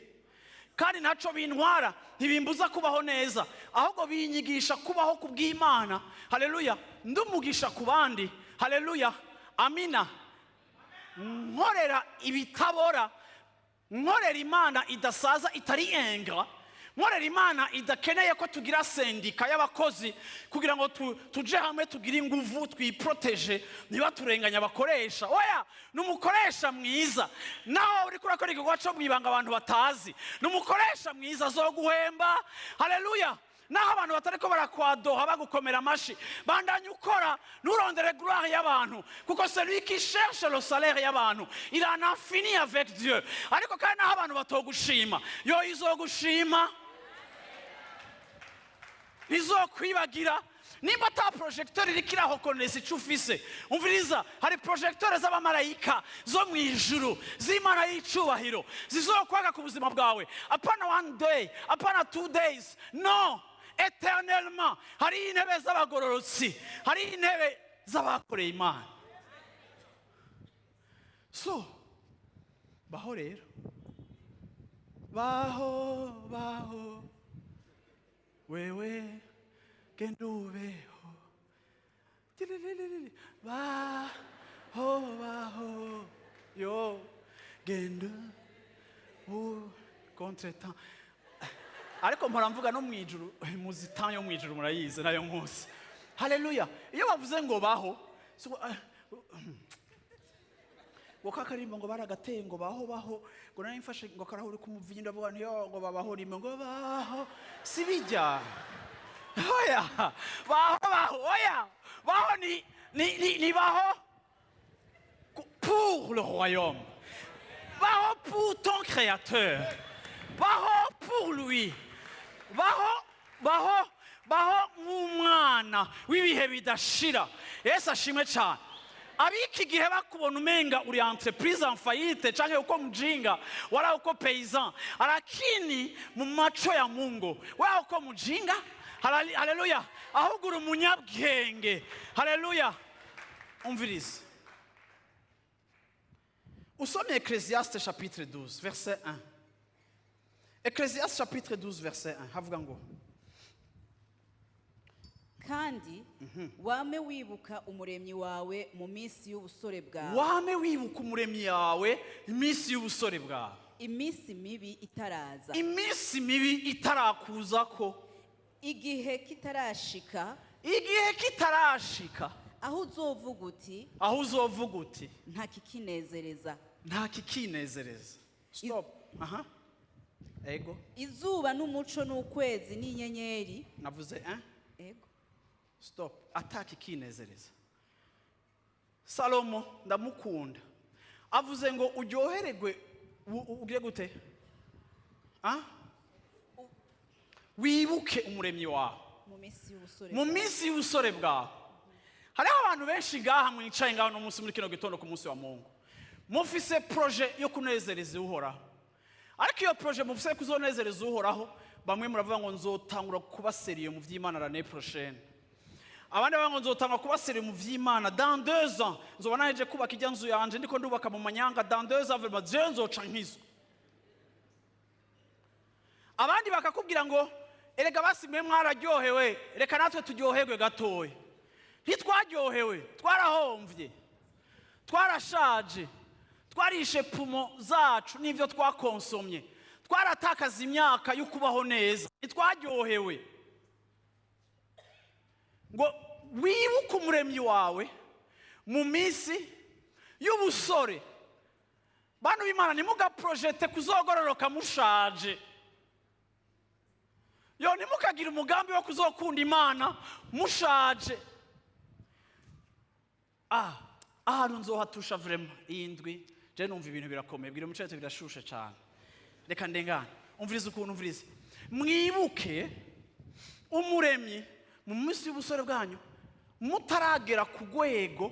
Kandi ntaco bintwara, ntibimbuza kubaho neza, ahubwo binyigisha kubaho ku bw'Imana. Haleluya. Ndumugisha ku bandi. Haleluya, amina. Nkorera ibitabora, nkorera Imana idasaza, itari enga, nkorera Imana idakeneye ko tugira syndicat y'abakozi kugira ngo tuje hamwe, tugire inguvu, twiproteje, ntibaturenganye abakoresha. Oya, ni umukoresha mwiza. Naho uriko urakora igikorwa cyo mu ibanga abantu batazi, ni umukoresha mwiza, azoguhemba. Haleluya. Naho abantu batariko barakwadoha, bagukomera amashi, bandanya ukora, nturondere gloire y'abantu, kuko celui qui cherche le salaire y'abantu, il en a fini avec Dieu. Ariko kandi naho abantu batogushima, yo izogushima, ntizokwibagira. Nimba ata projecteur iriko irahokonesa ico ufise, umviriza, hari projecteur z'abamarayika zo mu ijuru z'Imana y'icubahiro zizokwaga ku buzima bwawe. Apana one day, apana 2 days, no, éternellement. Hari intebe z'abagororotsi, hari intebe z'abakoreye Imana. So baho rero, baho, baho wewe, genda ubeho. Tilililili. Baho, baho yo, genda u contretemps. Ariko mpora mvuga no mu ijuru, muzi temps yo mu ijuru, murayizi nayo nkusi. Haleluya. Iyo bavuze ngo baho, ngo kakarimbo ngo baragateye ngo baho, baho, ngo nari mfashe ngo karahuri k'umuvinyu, ndavuga nti: "Yo," ngo babaho rimwe, ngo baho si bijya. Oya, baho, baho, oya, baho ni baho pour le royaume, baho pour ton créateur, baho pour lui, baho, baho, baho nk'umwana w'ibihe bidashira. Yesu ashimwe cyane. Abiki gihe bakubona umenga uri entreprise en faillite, canke uko mjinga wala uko paysan, lakini mu macho ya Mungu wewe uko mjinga. Haleluya! Ahubwo uri umunyabwenge. Haleluya! Umvirize, usomye Ecclésiaste chapitre 12 verset 1, Ecclésiaste chapitre 12 verset 1, havuga ngo: Kandi wame wibuka Umuremyi wawe mu minsi y'ubusore bwawe. Wame wibuka Umuremyi yawe iminsi y'ubusore bwawe. Iminsi mibi itaraza. Iminsi mibi itarakuzako. Igihe kitarashika. Igihe kitarashika. Aho uzovuga uti: Aho uzovuga uti: Nta kikinezereza. Nta kikinezereza. Stop. Aha, ego. Izuba n'umuco n'ukwezi n'inyenyeri. Navuze 1. Ego. Stop. Atakikinezereza. Salomo ndamukunda, avuze ngo uryohererwe, ugire gute? Ah? Wibuke Umuremyi wawe. Mu minsi y'ubusore mu bwawe. minsi y'ubusore bwawe. Hariho abantu benshi ngaha mwicaye ngaho no munsi muri kino gitondo ku munsi wa Mungu, mufise projet yo kunezereza Uhoraho. Ariko iyo projet mufise yo kuzonezereza Uhoraho, bamwe muravuga ngo nzotangura kuba sérieux mu vy'Imana l'année prochaine, abandi bavuga ngo nzotangura kuba sérieux mu vy'Imana dans 2 ans, nzoba naheje kubaka ijya nzu yanje ndiko ndubaka mu manyanga. Dans 2 ans vraiment jewe nzoca nkizwa. Abandi bakakubwira ngo erega basi mwe mwararyohewe, reka natwe turyoherwe gatoya. Ntitwaryohewe, twarahomvye, twarashaje, twarishe poumons zacu n'ibyo twakonsomye, twaratakaza imyaka yo kubaho neza, ntitwaryohewe. Ngo wibuke Umuremyi wawe mu minsi y'ubusore. Bantu b'Imana, ntimugaprojete kuzogororoka mushaje. Yo, ntimukagire umugambi wo kuzokunda Imana mushaje. Ah, ahantu nzohatusha vraiment iyi ndwi. Je numva ibintu birakomeye. Bwira umuco, birashushe cyane. Reka ndengane. Umvirize ukuntu, umvirize: mwibuke Umuremyi mu minsi y'ubusore bwanyu, mutaragera ku rwego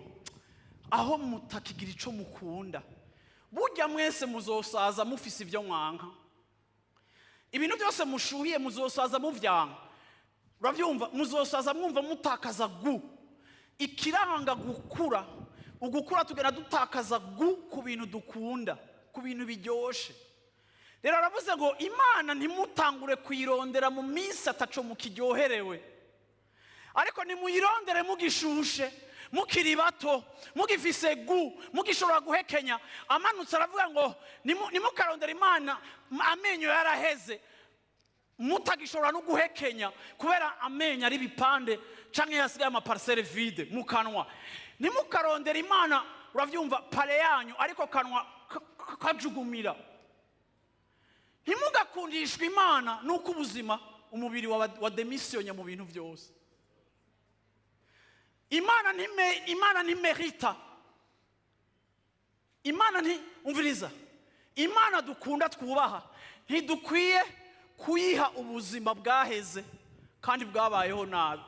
aho mutakigira ico mukunda. Burya mwese muzosaza mufise ibyo mwanka. Ibintu byose mushuhiye muzosaza muvyanka. Urabyumva? Muzosaza mwumva mutakaza goût. Ikiranga gukura, ugukura tugenda dutakaza goût ku bintu dukunda, ku bintu biryoshe. Rero aravuze ngo Imana ntimutangure kuyirondera mu minsi ataco mukiryoherewe, ariko nimuyirondere mugishushe, mukiri bato, mugifise goût, mugishobora guhekenya. Amanutse aravuga ngo nimukarondera Imana amenyo yaraheze, mutagishobora no guhekenya kubera amenyo ari ibipande canke hasigaye ama parcelles vides mu kanwa. Ntimukarondera Imana, uravyumva, palais yanyu ariko kanwa kajugumira. Ntimugakundishwe Imana nuko ubuzima, umubiri wa démissionné mu bintu byose. Imana ntimerita, Imana nti, umviriza, Imana dukunda twubaha, ntidukwiye kuyiha ubuzima bwaheze kandi bwabayeho nabi.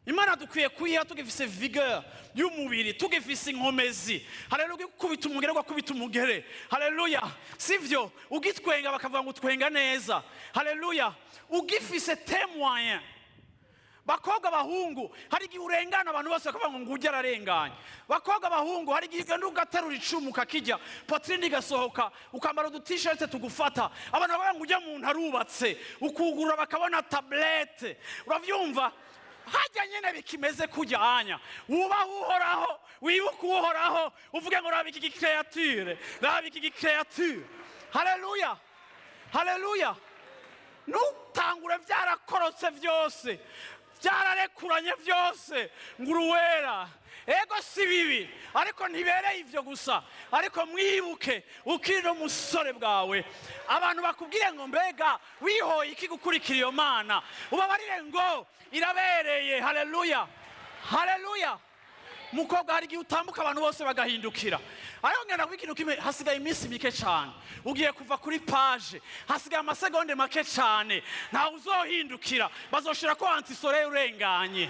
Imana dukwiye kuyiha tugifise vigueur y'umubiri, tugifise inkomezi. Haleluya! Ugikubita umugere, ugakubita umugere. Haleluya! Sivyo? Ugitwenga bakavuga ngo utwenga neza. Haleluya! Ugifise témoin. Bakobwa, bahungu, hari igihe urengana abantu bose bakavuga ngo ngujye ararenganye. Bakobwa, bahungu, hari igihe ugenda ugaterura icumu ukakijya, poitrine igasohoka, ukambara udutishete tugufata, abantu bakavuga ngo ujya muntu arubatse. Ukugurura bakabona tablette. Uravyumva? Hajya nyene bikimeze kujyanya, wubahe Uhoraho, wibuke Uhoraho, uvuge ngo raba iki gicréature, raba iki gicréature. Haleluya, haleluya! Ntutangure byarakorotse byose, byararekuranye byose, ngo uruwera. Ego, si bibi, ariko ntibereye ibyo gusa. Ariko mwibuke ukiri n'umusore bwawe, abantu bakubwire ngo mbega wihoye iki gukurikira iyo Mana? Ubabarire ngo irabereye. Haleluya, haleluya! Mukobwa, hari igihe utambuka abantu bose bagahindukira. Ariko ngenda kuba ikintu kimwe: hasigaye iminsi mike cyane, ugiye kuva kuri page, hasigaye amasegonde make cyane, ntawe uzohindukira, bazoshira ko anti-soleil urenganye.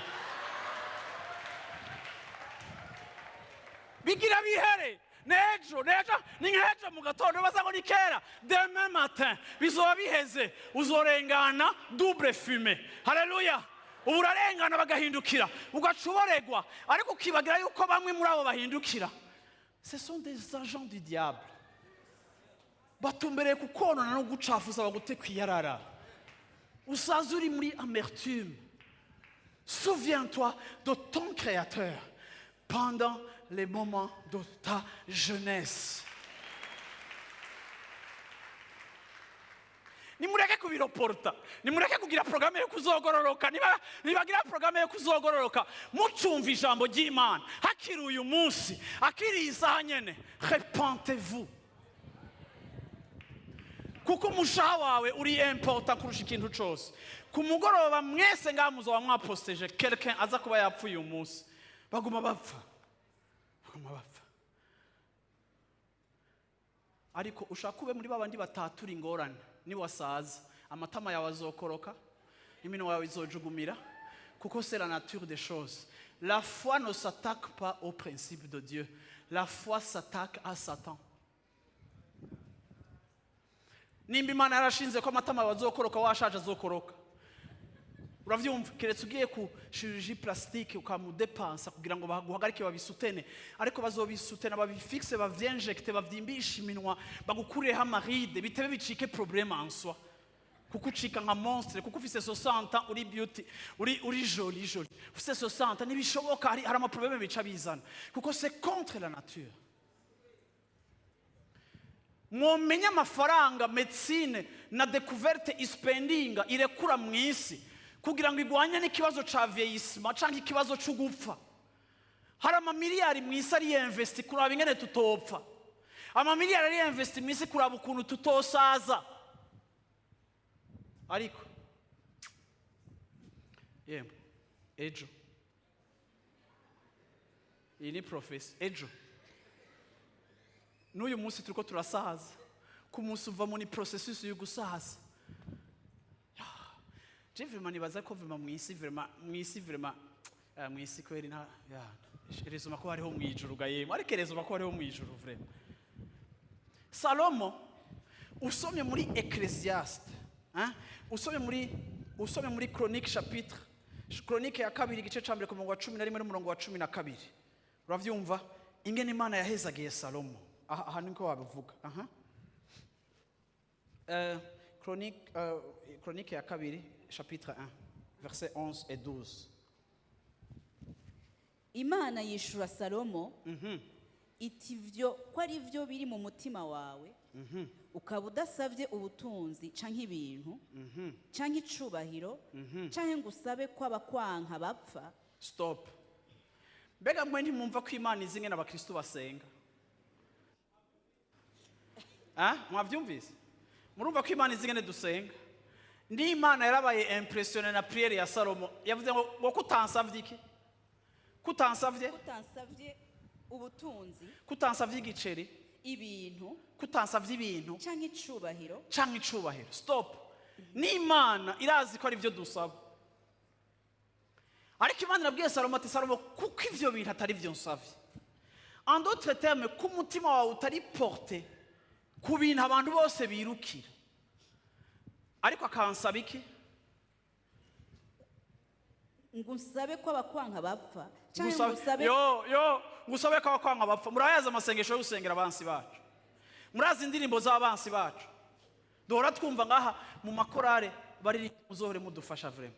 Bigira bihere nejo, nejo ni nk'ejo mu gatondo, baza ngo ni kera. Demain matin bizoba biheze, uzorengana double fumé. Haleluya! Ubu urarengana bagahindukira, ugaca uboregwa, ariko ukibagira yuko bamwe muri abo bahindukira, ce sont des agents du diable, batumbereye kukonona no gucafuza, bagute kwiyarara, usaze uri muri amertume. Souviens-toi de ton Créateur pendant les moments de ta jeunesse. Nimureke kubiroporta, nimureke kugira porogaramu yo kuzogororoka. Nibagira porogaramu yo kuzogororoka, mucumva ijambo ry'Imana hakiri uyu munsi, akiri iyi saha nyene. Repentez-vous, kuko umushaha wawe uri important kurusha ikintu cose. Ku mugoroba mwese ngaha muzoba mwaposteje quelqu'un aza kuba yapfuye uyu munsi. Baguma bapfa, baguma bapfa. Ariko ushaka ube muri babandi batatura ingorane, niwasaza amatama yawe azokoroka, iminwa yawe izojugumira, kuko c'est la nature des choses. La foi ne s'attaque pas au principe de Dieu, la foi s'attaque à Satan. Nimba Imana yarashinze ko amatama yawe azokoroka washaje, azokoroka, uravyumva? Keretse ugiye ku chirurgie plastique, ukamudepansa kugira ngo baguhagarike, babisutene. Ariko bazobisutena, babifixe, bavyinjecte, bavyimbishe iminwa, bagukurireho ama rides, bitebe bicike problème en soi, kuko ucika nka monstre, kuko ufise 60 ans uri beauty, uri joli joli, ufise 60 ntibishoboka. Hari ama problème bica bizana, kuko c'est contre la nature. Mwomenya amafaranga médecine na découverte ispendinga, irekura mu isi kugira ngo igwanye n'ikibazo ca vieillissement canke ikibazo c'ugupfa. Hari amamiliyari mu isi ari investi kuraba ingene tutopfa, amamiliyari ari investi mu isi kuraba ukuntu tutosaza. Ariko yemwe, ejo, iyi ni prophétie, ejo n'uyu munsi turiko turasaza. Ku munsi uvamo ni processus yo gusaza. Je vraiment nibaza ko vraiment mu isi, vraiment mu isi, vraiment mu isi kweri nta ya rezuma ko hariho mu ijuru ga yemwe. Ariko rezuma ko hariho mu ijuru vraiment. Salomo, usomye muri Ecclésiaste, hein? Usomye muri Chronique, chapitre Chronique ya kabiri, igice ca mbere, ku murongo wa 11 n'umurongo wa 12, uravyumva ingene Imana yahezagiye Salomo. Aha niko wabivuga. Aha. Chronique ya kabiri, chapitre 1, verset 11 et 12. Imana yishura Salomo iti: "Ivyo ko ari byo biri mu mutima wawe, ukaba udasabye ubutunzi canke ibintu canke icubahiro canke ngo usabe ko abakwanka bapfa." Stop. Mbega mwe ntimwumva ko Imana izi ingene abakristu basenga? Ah, mwavyumvise? Murumva ko Imana izi ingene dusenga? N'Imana yarabaye impressionnée na prière ya Salomo. Yavuze ngo kutansavye iki? Kutansavye? Utansavye ubutunzi, Kutansavye igiceri, ibintu, kutansavye ibintu, canke icubahiro. Canke icubahiro. Stop. N'Imana irazi ko ari byo dusaba, ariko Imana irabwiye Salomo ati: "Salomo, kuko ivyo bintu atari byo nsavye." En d'autres termes, ko umutima wawe utari porté ku bintu abantu bose birukira, ariko akansaba iki? Ngo usabe ko abakwanka bapfa canke ngo usabe Yo yo, ngo usabe ko abakwanga bapfa. Murayazi amasengesho yo gusengera abansi bacu, murazi indirimbo z'abansi bacu duhora twumva ngaha mu makorale bari. Muzohore mudufasha vraiment.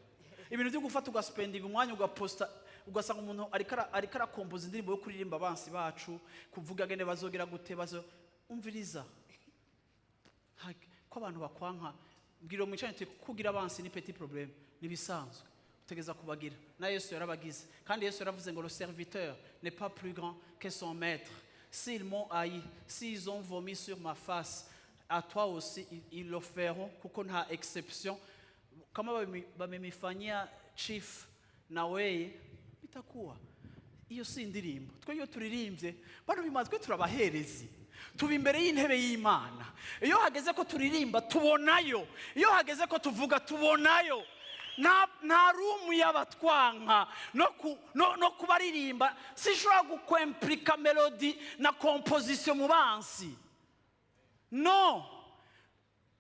Ibintu byo gufata ugaspendinga umwanya, ugaposta, ugasanga umuntu ariko arakompoza indirimbo yo kuririmba abansi bacu, kuvuga ngene bazogera gute, bazo umviriza. Ko abantu bakwanka, mbwira mwicaranye uti: "Kugira abansi ni petit problème, nibisanzwe, utegeza kubagira." Na Yesu yarabagize, kandi Yesu yaravuze ngo: "Le serviteur n'est pas plus grand que son maître. S'ils m'ont haï, s'ils ont vomi sur ma face, à toi aussi ils le feront", kuko nta exception. Kama bamemifanyia chief, na weye bitakuwa. Iyo si indirimbo. Twe iyo turirimbye, bano bimaze, twe turabaherezi, tuba imbere y'intebe y'Imana. Iyo hageze ko turirimba, tubonayo. Iyo hageze ko tuvuga, tubonayo. Nta room y'abatwanka no kubaririmba. Sinshobora gukwemplika mélodie na composition mu bansi. Non,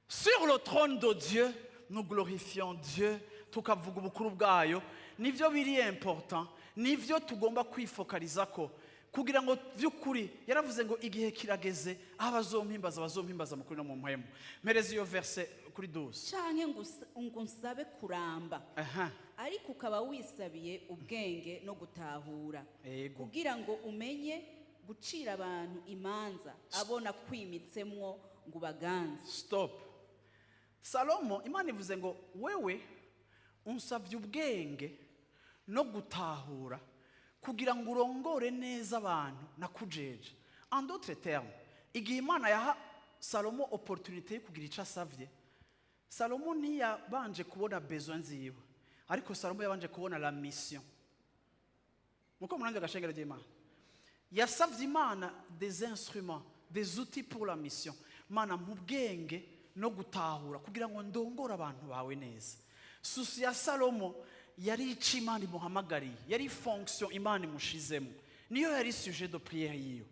sur le trône de Dieu, nous glorifions Dieu, tukavuga ubukuru bwayo. Nivyo biri important, nivyo tugomba kwifokaliza ko kugira ngo by'ukuri yaravuze ngo igihe kirageze aho abazompimbaza bazompimbaza mu kuri no mu mpwemu. Mpereza iyo verset kuri 12. Canke ngo nsabe kuramba, ariko ukaba wisabiye ubwenge no gutahura, kugira ngo umenye gucira abantu imanza abona kwimitsemwo ngo ubaganze. Stop. Salomo, Imana ivuze ngo wewe unsabye ubwenge no gutahura kugira ngo urongore neza abantu nakujeje. En d'autres termes, igihe Imana yaha Salomo opportunité yo kugira icyo asavye, Salomo ntiyabanje kubona besoin ziwe, ariko Salomo yabanje kubona la mission. Muko muranze agashengero ry'Imana, yasavye Imana des instruments, des outils pour la mission. Mana, mu bwenge no gutahura kugira ngo ndongore abantu bawe neza. Souci ya Salomo yari ico Imana imuhamagariye, yari fonction Imana imushizemo, niyo yari sujet de prière yiwe.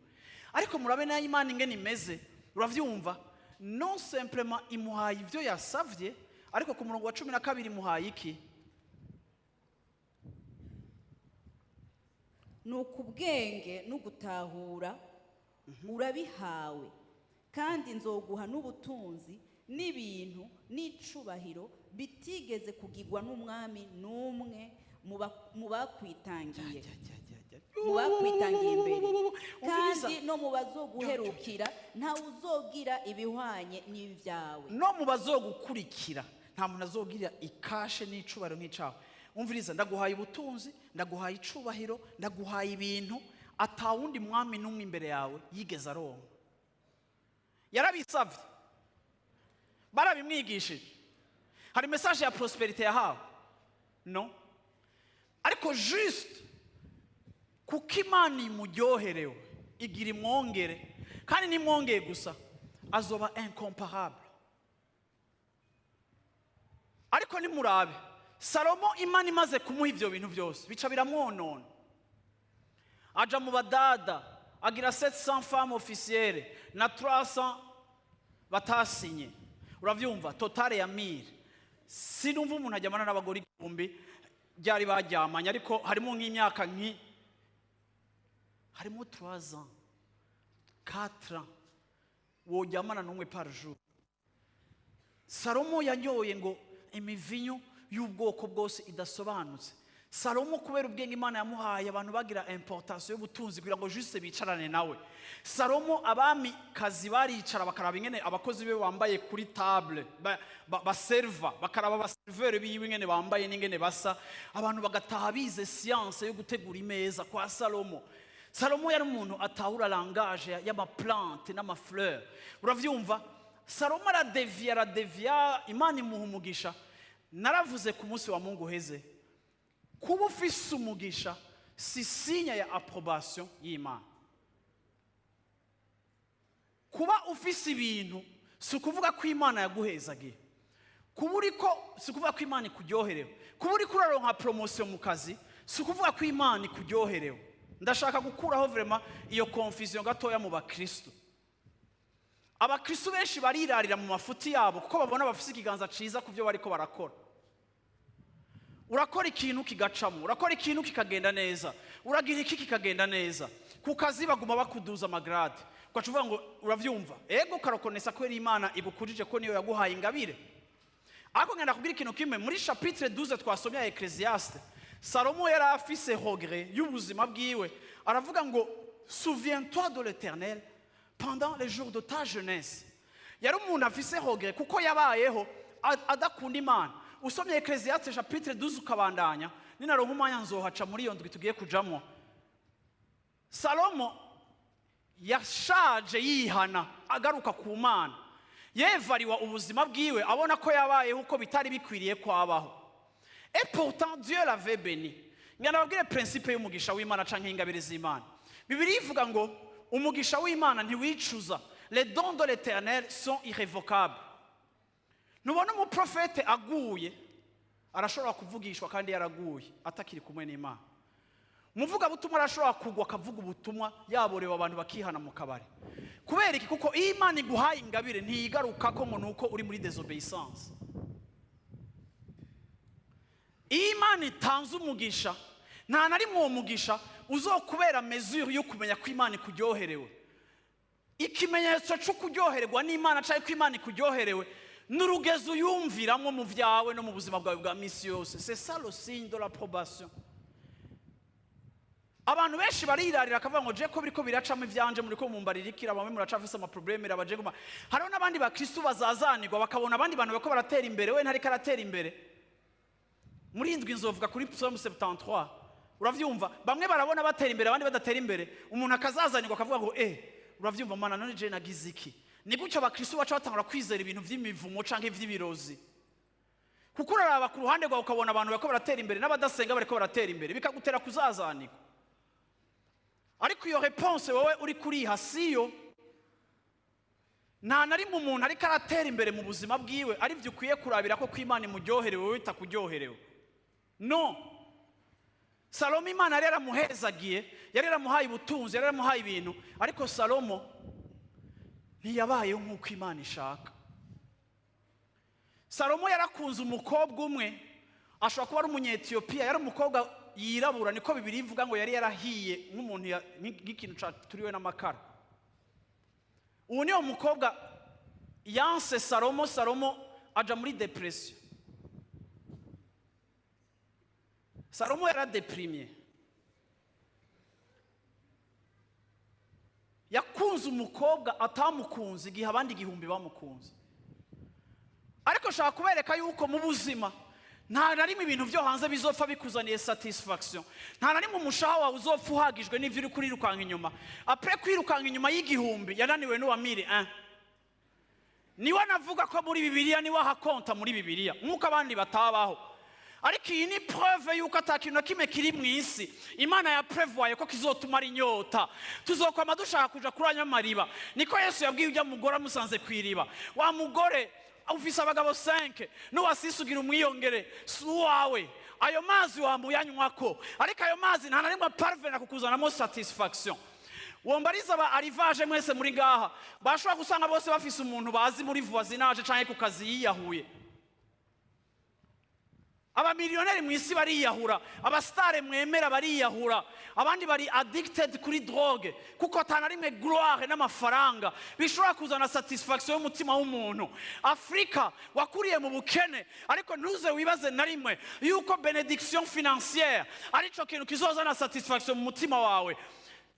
Ariko murabe nayo Imana ingene imeze. Uravyumva, non simplement imuhaye ivyo yasavye, ariko ku murongo wa 12 imuhaye iki? Ni ubwenge no gutahura urabihawe, kandi nzoguha n'ubutunzi n'ibintu n'icubahiro bitigeze kugirwa n'umwami n'umwe mu bakwitangiye imbere, kandi no mu bazoguherukira ntawe uzogira ibihwanye n'ibyawe. No mu bazogukurikira nta muntu azogira ikashe n'icubahiro nk'icawe. Umviriza, ndaguhaye ubutunzi, ndaguhaye icubahiro, ndaguhaye ibintu atawundi mwami n'umwe imbere yawe yigeze aronka. Yarabisabye? Barabimwigishije? Hari message ya prospérité yahawe? No, ariko juste kuko Imana imuryoherewe, igira imwongere, kandi nimwongeye gusa azoba incomparable. Ariko nimurabe Salomo, Imana imaze kumuha ibyo bintu byose bica biramwonona, aja mu badada, agira 700 femmes officielles na 300 batasinye. Uravyumva, totale ya 1000. Sinumva umuntu ajyamana n'abagore 1000 byari baryamanye, ariko harimo nk'imyaka harimo 3 ans, 4 ans woryamana n'umwe par jour. Salomo yanyoye ngo imivinyu y'ubwoko bwose idasobanutse. Salomo, kubera ubwenge Imana yamuhaye, abantu bagira importation y'ubutunzi kugira ngo juste bicarane nawe. Salomo, abami kazi baricara bakaraba ingene abakozi be bambaye kuri table, baserva, bakaraba abaserveur biwe ingene bambaye n'ingene basa. Abantu bagataha bize science yo gutegura imeza kwa Salomo. Salomo yari umuntu atahura langage y'amaplante n'amafleur. Uravyumva, Salomo aradeviya, aradeviya, Imana imuha umugisha. Naravuze ku munsi wa Mungu uheze, kuba ufise umugisha si signe ya approbation y'Imana. Kuba ufise ibintu si ukuvuga ko Imana yaguhezagiye. Kuba uriko si ukuvuga ko Imana ikuryoherewe. Kuba uriko uraronka promotion mu kazi si ukuvuga ko Imana ikuryoherewe. Ndashaka gukuraho vraiment iyo confusion gatoya mu bakristo. Abakristo benshi barirarira mu mafuti yabo kuko babona bafise ikiganza ciza ku byo bariko barakora. Urakora ikintu kigacamo, urakora ikintu kikagenda neza, uragira iki kikagenda neza, ku kazi baguma bakuduza amagrade, ugaca uvuga ngo uravyumva, ego, ukarokonesa ko Imana igukujije, ko niyo yaguhaye ingabire. Ariko ngenda kubwira ikintu kimwe: muri chapitre 12 twasomye ya Ecclésiaste, Salomo yari afise regret y'ubuzima bwiwe. Aravuga ngo: "Souviens-toi de l'Éternel pendant les jours de ta jeunesse." Yari umuntu afise regret kuko yabayeho adakunda Imana. Usomye Ecclésiaste chapitre 12 ukabandanya, ninaronka umwanya nzohaca muri iyo ndwi tugiye kujamwo. Salomo yashaje yihana, agaruka ku Mana, yevariwa ubuzima bwiwe, abona ko yabayeho uko bitari bikwiriye kwabaho. Et pourtant Dieu l'avait béni. Ngana nababwire principe y'umugisha w'Imana canke ingabire z'Imana. Bibiliya ivuga ngo umugisha w'Imana ntiwicuza. Les dons de l'Éternel sont irrévocables. Ntubona umuprofete aguye? Arashobora kuvugishwa kandi yaraguye, atakiri kumwe n'Imana. Umuvugabutumwa arashobora kugwa, akavuga ubutumwa yaborewe, abantu bakihana mu kabari. Kubera iki? Kuko iyo Imana iguhaye ingabire, ntiyigaruka ko ngo ni uko uri muri désobéissance. Iyo Imana itanze umugisha, nta na rimwe uwo mugisha uzokubera mesure yo kumenya ko Imana ikuryoherewe. Ikimenyetso cyo kuryohererwa n'Imana cyangwa ko Imana ikuryoherewe n'urugezo uyumviramo mu byawe no mu buzima bwawe bwa minsi yose. C'est ça le signe de l'approbation. Abantu benshi barirarira, akavuga ngo je ko biriko biracamo ivyanje, muri ko mumbarira ikira, bamwe muracafise ama problèmes abaje guma. Hariho n'abandi bakristu bazazanirwa, bakabona abandi bantu bariko baratera imbere, we ntariko aratera imbere. Muri indwi nzovuga kuri Psaume 73. Uravyumva, bamwe barabona batera imbere, abandi badatera imbere, umuntu akazazanirwa, akavuga ngo uravyumva mana, none je nagize iki? Ni gutyo abakristu baca batangura kwizera ibintu vy'imivumo canke ivy'ibirozi, kuko uraraba ku ruhande rwawe ukabona abantu bariko baratera imbere, n'abadasenga bariko baratera imbere, bikagutera kuzazanirwa. Ariko iyo réponse wowe uri kuriha siyo. Nta na rimwe umuntu ariko aratera imbere mu buzima bwiwe ari byo ukwiye kurabira ko Imana imuryoherewe, wowe itakuryoherewe. No Salomo, Imana yari yaramuhezagiye, yari yaramuhaye ubutunzi, yari yaramuhaye ibintu, ariko Salomo ntiyabayeho nk'uko Imana ishaka. Salomo yarakunze umukobwa umwe, ashobora kuba ari Umunyetiyopiya, yari umukobwa yirabura, niko Bibiliya ivuga ngo yari yarahiye nk'umuntu nk'ikintu caturiwe n'amakara. Uwo niwo mukobwa yanse Salomo. Salomo aja muri dépression. Salomo yaradeprimye. Yakunze umukobwa atamukunze igihe abandi 1000 bamukunze. Ariko nshaka kubereka yuko mu buzima nta na rimwe ibintu byo hanze bizopfa bikuzaniye satisfaction. Nta na rimwe umushaha wawe uzopfa uhagijwe n'ibyo uri kurirukanka inyuma. Après kwirukanka inyuma y'igihumbi, yananiwe n'uwa mille un. Niwe navuga ko muri Bibiliya, niwe ahakonta muri Bibiliya nk'uko abandi batabaho. Ariko iyi ni preuve yuko ata kintu na kimwe kiri mu isi Imana ya prévoye ko kizotumara inyota. Tuzokwama dushaka kuja kuri ayo mariba. Niko Yesu yabwiye ujya mugore amusanze ku iriba: "Wa mugore, ufise abagabo 5, n'uwasisugira umwiyongere si uwawe. Ayo mazi wamuyanywako, ariko ayo mazi nta na rimwe parvena kukuzanamo satisfaction." Wombariza aba arrivage mwese muri ngaha, bashobora gusanga bose bafise umuntu bazi muri voisinage canke ku kazi yiyahuye. Abamiliyoneri mu isi bariyahura, aba stars mwemera bariyahura, abandi bari addicted kuri drogue, kuko atana rimwe gloire n'amafaranga bishobora kuzana satisfaction y'umutima w'umuntu. Afurika wakuriye mu bukene, ariko ntuze wibaze na rimwe yuko bénédiction financière arico kintu kizozana satisfaction mu mutima wawe.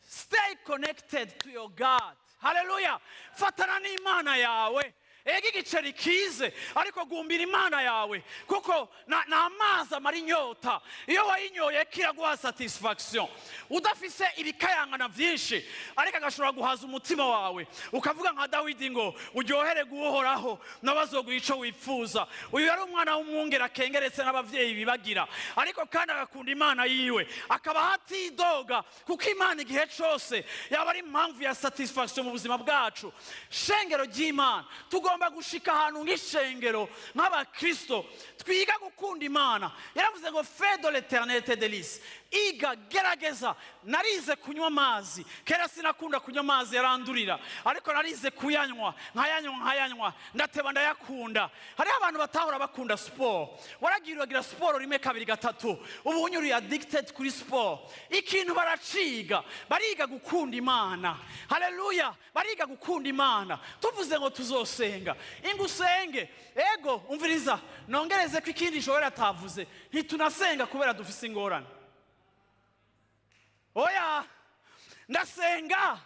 Stay connected to your God. Haleluya! Fatana n'Imana yawe. Ega igiceri kize, ariko gumbira Imana yawe, kuko ni amazi amara inyota. Iyo wayinyoye kiraguha satisfaction, udafise ibikayangana byinshi, ariko agashobora guhaza umutima wawe, ukavuga nka Dawidi ngo uryohere guhoraho, nawe azoguha ico wifuza. Uyu yari umwana w'umwungere akengeretse n'abavyeyi bibagira, ariko kandi agakunda Imana yiwe, akaba atidoga, kuko Imana igihe cose yaba ari impamvu ya satisfaction mu buzima bwacu. Shengero ry'Imana, tugomba gushika ahantu nk'ishengero, nk'abakristo, twiga gukunda Imana. Yaravuze ngo "Fais de l'Éternel tes délices." Iga, gerageza. Narize kunywa amazi. Kera sinakunda kunywa amazi, yarandurira, ariko narize kuyanywa, nkayanywa, nkayanywa, ndateba ndayakunda. Hariho abantu batahora bakunda siporo, waragira uragira siporo rimwe, kabiri, gatatu, ubu unyuriye addicted kuri siporo. Ikintu baraciga, bariga gukunda Imana. Haleluya! Bariga gukunda Imana. Tuvuze ngo tuzosenga, inga usenge. Ego, umviriza, nongereze ko ikindi Joel atavuze: ntitunasenga kubera dufise ingorane. Oya, ndasenga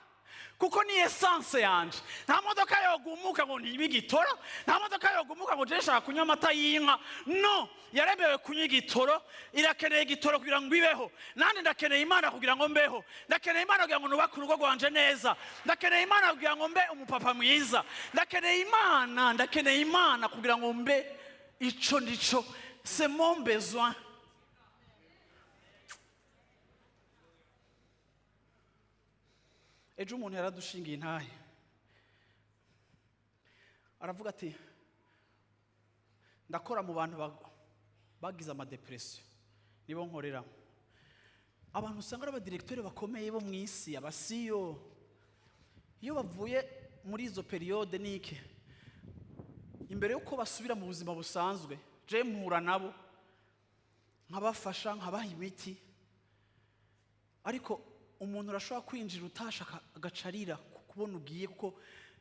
kuko ni essence yanje. Nta modoka yogumuka ngo ntibe igitoro, nta modoka yogumuka ngo je nshaka kunywa amata y'inka. No yaremewe kunywa igitoro, irakeneye igitoro kugira ngo ibeho. Nandi ndakeneye Imana kugira ngo mbeho, ndakeneye Imana kugira ngo nubake urugo rwanje neza, ndakeneye Imana kugira ngo mbe umupapa mwiza, ndakeneye Imana, ndakeneye Imana kugira ngo mbe ico ndico. C'est mon besoin. Ejo umuntu yaradushingiye intahe, aravuga ati ndakora mu bantu Bagize ama dépression, nibo nkoreramo. Abantu usanga ari aba directeur bakomeye bo mu isi, abasiyo, iyo bavuye muri izo période nike imbere yuko basubira mu buzima busanzwe, je mpura nabo, nkabafasha, nkabaha imiti. Ariko umuntu urashobora kwinjira utashaka, agacarira kubona ugiye, kuko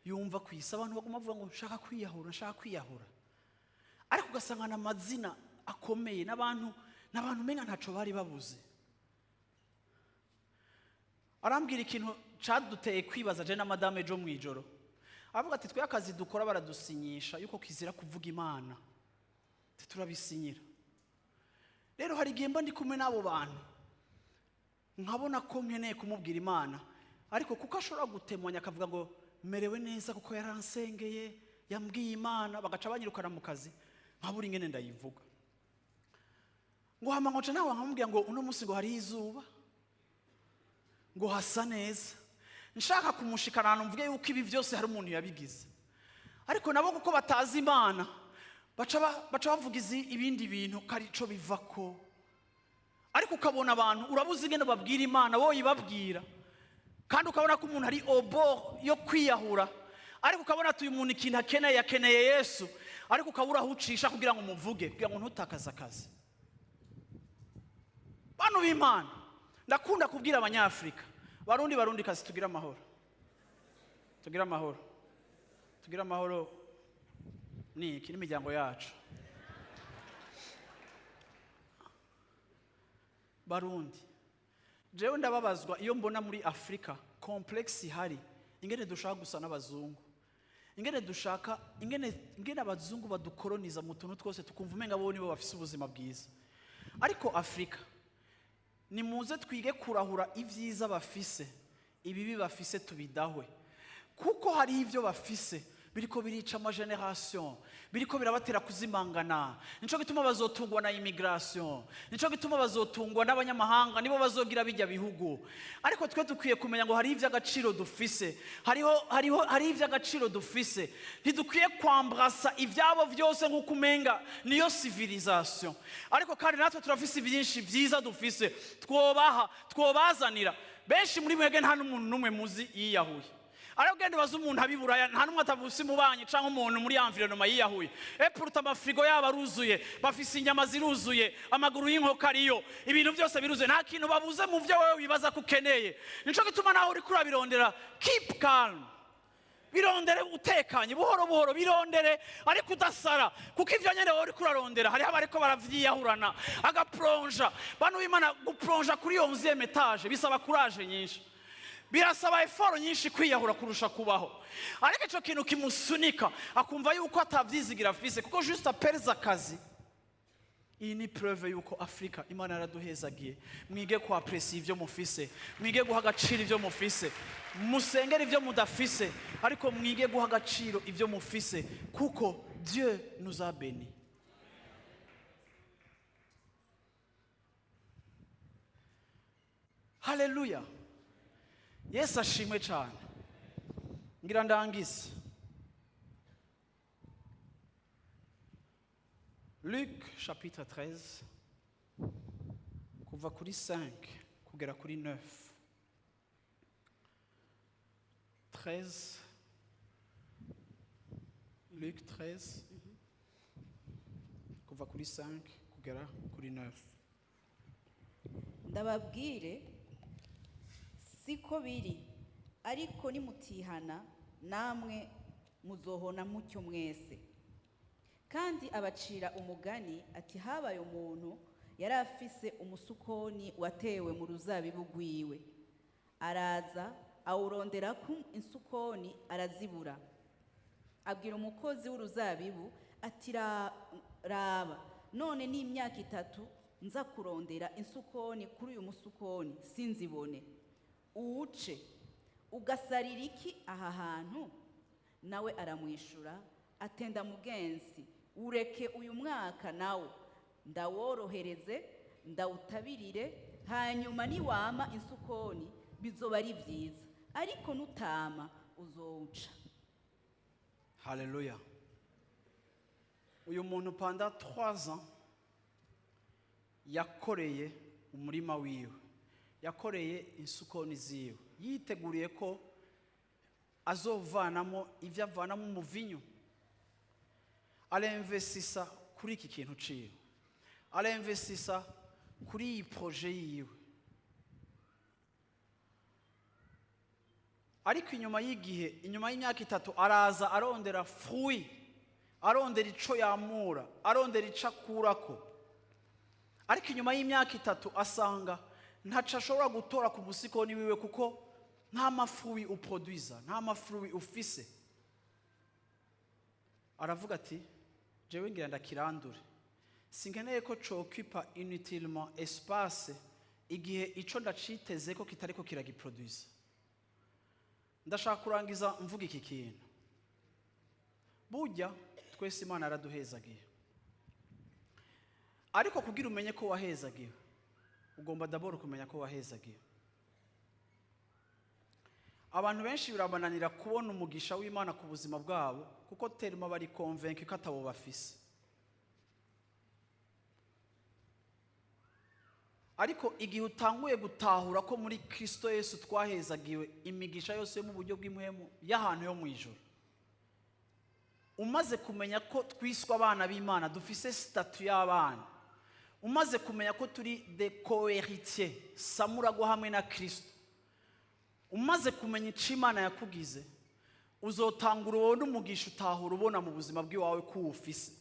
yumva ku isi abantu baguma bavuga ngo nshaka kwiyahura, nshaka kwiyahura. Ariko ugasanga amazina akomeye n'abantu umenga ntaco bari babuze. Arambwira ikintu caduteye kwibaza je na madame ejo mw'ijoro. Avuga ati: "Twe akazi dukora baradusinyisha yuko kizira kuvuga Imana." Ati: "Turabisinyira." Rero hari igihe mba ndi kumwe n'abo bantu, nkabona ko nkeneye kumubwira Imana, ariko kuko ashobora gutemanya akavuga ngo merewe neza kuko yaransengeye, yambwiye Imana, bagaca banyirukana mu kazi, nkabura ingene ndayivuga. Ngo hama ngo nca nawe nkamubwira ngo uno munsi ngo hariho izuba, ngo hasa neza, nshaka kumushikana ahantu mvuge yuko ibi byose hari umuntu yabigize. Ariko nabo kuko batazi Imana, baca bavuga ibindi bintu ko ari cyo bivako. Ariko ukabona abantu urabuze ingene babwira Imana, wowe ibabwira, kandi ukabona ko umuntu ari au bord yo kwiyahura, ariko ukabona ati uyu muntu ikintu akeneye, akeneye Yesu, ariko ukabura aho ucisha kugira ngo umuvuge, kugira ngo ntutakaze akazi. Bantu b'Imana, ndakunda kubwira Abanyafurika, Barundi, Barundi kazi, tugire amahoro, tugire amahoro, tugire amahoro. Ni iki n'imiryango yacu. Barundi, jewe ndababazwa iyo mbona muri Afurika complexe ihari, ingene dushaka gusa n'abazungu, ingene dushaka, ingene abazungu badukoroniza mu tuntu twose, tukumva umenga bo nibo bafise ubuzima bwiza. Ariko Afurika, nimuze twige kurahura ibyiza bafise, ibibi bafise tubidahwe, kuko hari ibyo bafise biriko birica ama génération, biriko birabatera kuzimangana. Nico gituma bazotungwa na immigration, nico gituma bazotungwa n'abanyamahanga, nibo bazogira bijya bihugu. Ariko twe dukwiye kumenya ngo hari ivy'agaciro dufise, hariho ivy'agaciro dufise. Ntidukwiye kwambrasa ivyabo vyose nk'uko umenga niyo civilisation, ariko kandi natwe turafise byinshi vyiza dufise twobaha, twobazanira. Benshi muri mwebwe nta n'umuntu n'umwe muzi yiyahuye. Ariko genda ubaze umuntu abiburaya, nta n'umwe atavuze umubanyi cyangwa umuntu muri environnement yiyahuye. Et pourtant amafrigo yabo aruzuye, bafise inyama ziruzuye, amaguru y'inkoko ariyo, ibintu byose biruzuye, nta kintu babuze mu byo wowe wibaza ko ukeneye. Nico gituma nawe uriko urabirondera, keep calm, birondere utekanye, buhoro buhoro birondere, ariko udasara, kuko ivyo nyene wowe uriko urarondera hariho abariko baravyiyahurana, agaplonja. Bantu b'Imana, guplonja kuri iyo 11e étage bisaba courage nyinshi, birasaba effort nyinshi kwiyahura kurusha kubaho. Ariko ico kintu kimusunika, akumva yuko atavyizigira afise, kuko juste apereza akazi. Iyi ni preuve yuko Afurika Imana yaraduhezagiye. Mwige kwapresiya ibyo mufise, mwige guha agaciro ibyo mufise, musengere ibyo mudafise, ariko mwige guha agaciro ibyo mufise, kuko Dieu nous a bénis. Haleluya, Yesu ashimwe cyane. Ngira ndangize. Luc chapitre 13, kuva kuri 5 kugera kuri 9. 13, Luc 13, kuva kuri 5 kugera kuri 9. Ndababwire, siko biri, ariko nimutihana namwe muzohona mutyo mwese. Kandi abacira umugani ati: "Habaye umuntu yari afise umusukoni watewe mu ruzabibu rwiwe, araza awuronderako insukoni arazibura. Abwira umukozi w'uruzabibu ati: 'Raba, none ni imyaka 3 nza kurondera insukoni kuri uyu musukoni sinzibone. Uwuce, ugasarira iki aha hantu?' Nawe aramwishura atenda: 'Mugenzi, ureke uyu mwaka nawo ndaworohereze, ndawutabirire, hanyuma niwama insukoni bizoba ari byiza, ariko nutama uzowuca.'" Haleluya. Uyu muntu pendant 3 ans Yakoreye umurima wiwe, yakoreye insukoni ziwe, yiteguriye ko azovanamo ibyo avanamo umuvinyu. Aremvesisa kuri iki kintu ciwe, aremvesisa kuri iyi projet yiwe. Ariko inyuma y'igihe, inyuma y'imyaka 3, araza arondera fruit, arondera ico yamura, arondera ico akurako. Ariko inyuma y'imyaka 3 asanga ntaco ashobora gutora ku musikoni wiwe, kuko nta ma fruits uproduiza, nta ma fruits ufise. Aravuga ati: "Jewe ngira ndakirandure, sinkeneye ko cokipa inutilement espace igihe ico ndaciteze ko kitariko kiragiproduisa." Ndashaka kurangiza mvuga iki kintu: burya twese Imana yaraduhezagiye, ariko kugira umenye ko wahezagiwe, ugomba d'abord kumenya ko wahezagiwe. Abantu benshi birabananira kubona umugisha w'Imana ku buzima bwabo, kuko tellement bari convaincus ko atabo bafise. Ariko igihe utanguye gutahura ko muri Kristo Yesu twahezagiwe imigisha yose yo mu buryo bw'impwemu y'ahantu yo mu ijuru, umaze kumenya ko twiswe abana b'Imana, dufise statut y'abana, umaze kumenya ko turi des cohéritiers, samuragwa hamwe na Kristo, umaze kumenya icyo Imana yakugize, uzotangura ubone umugisha utahura ubona mu buzima bw'iwawe ko uwufise.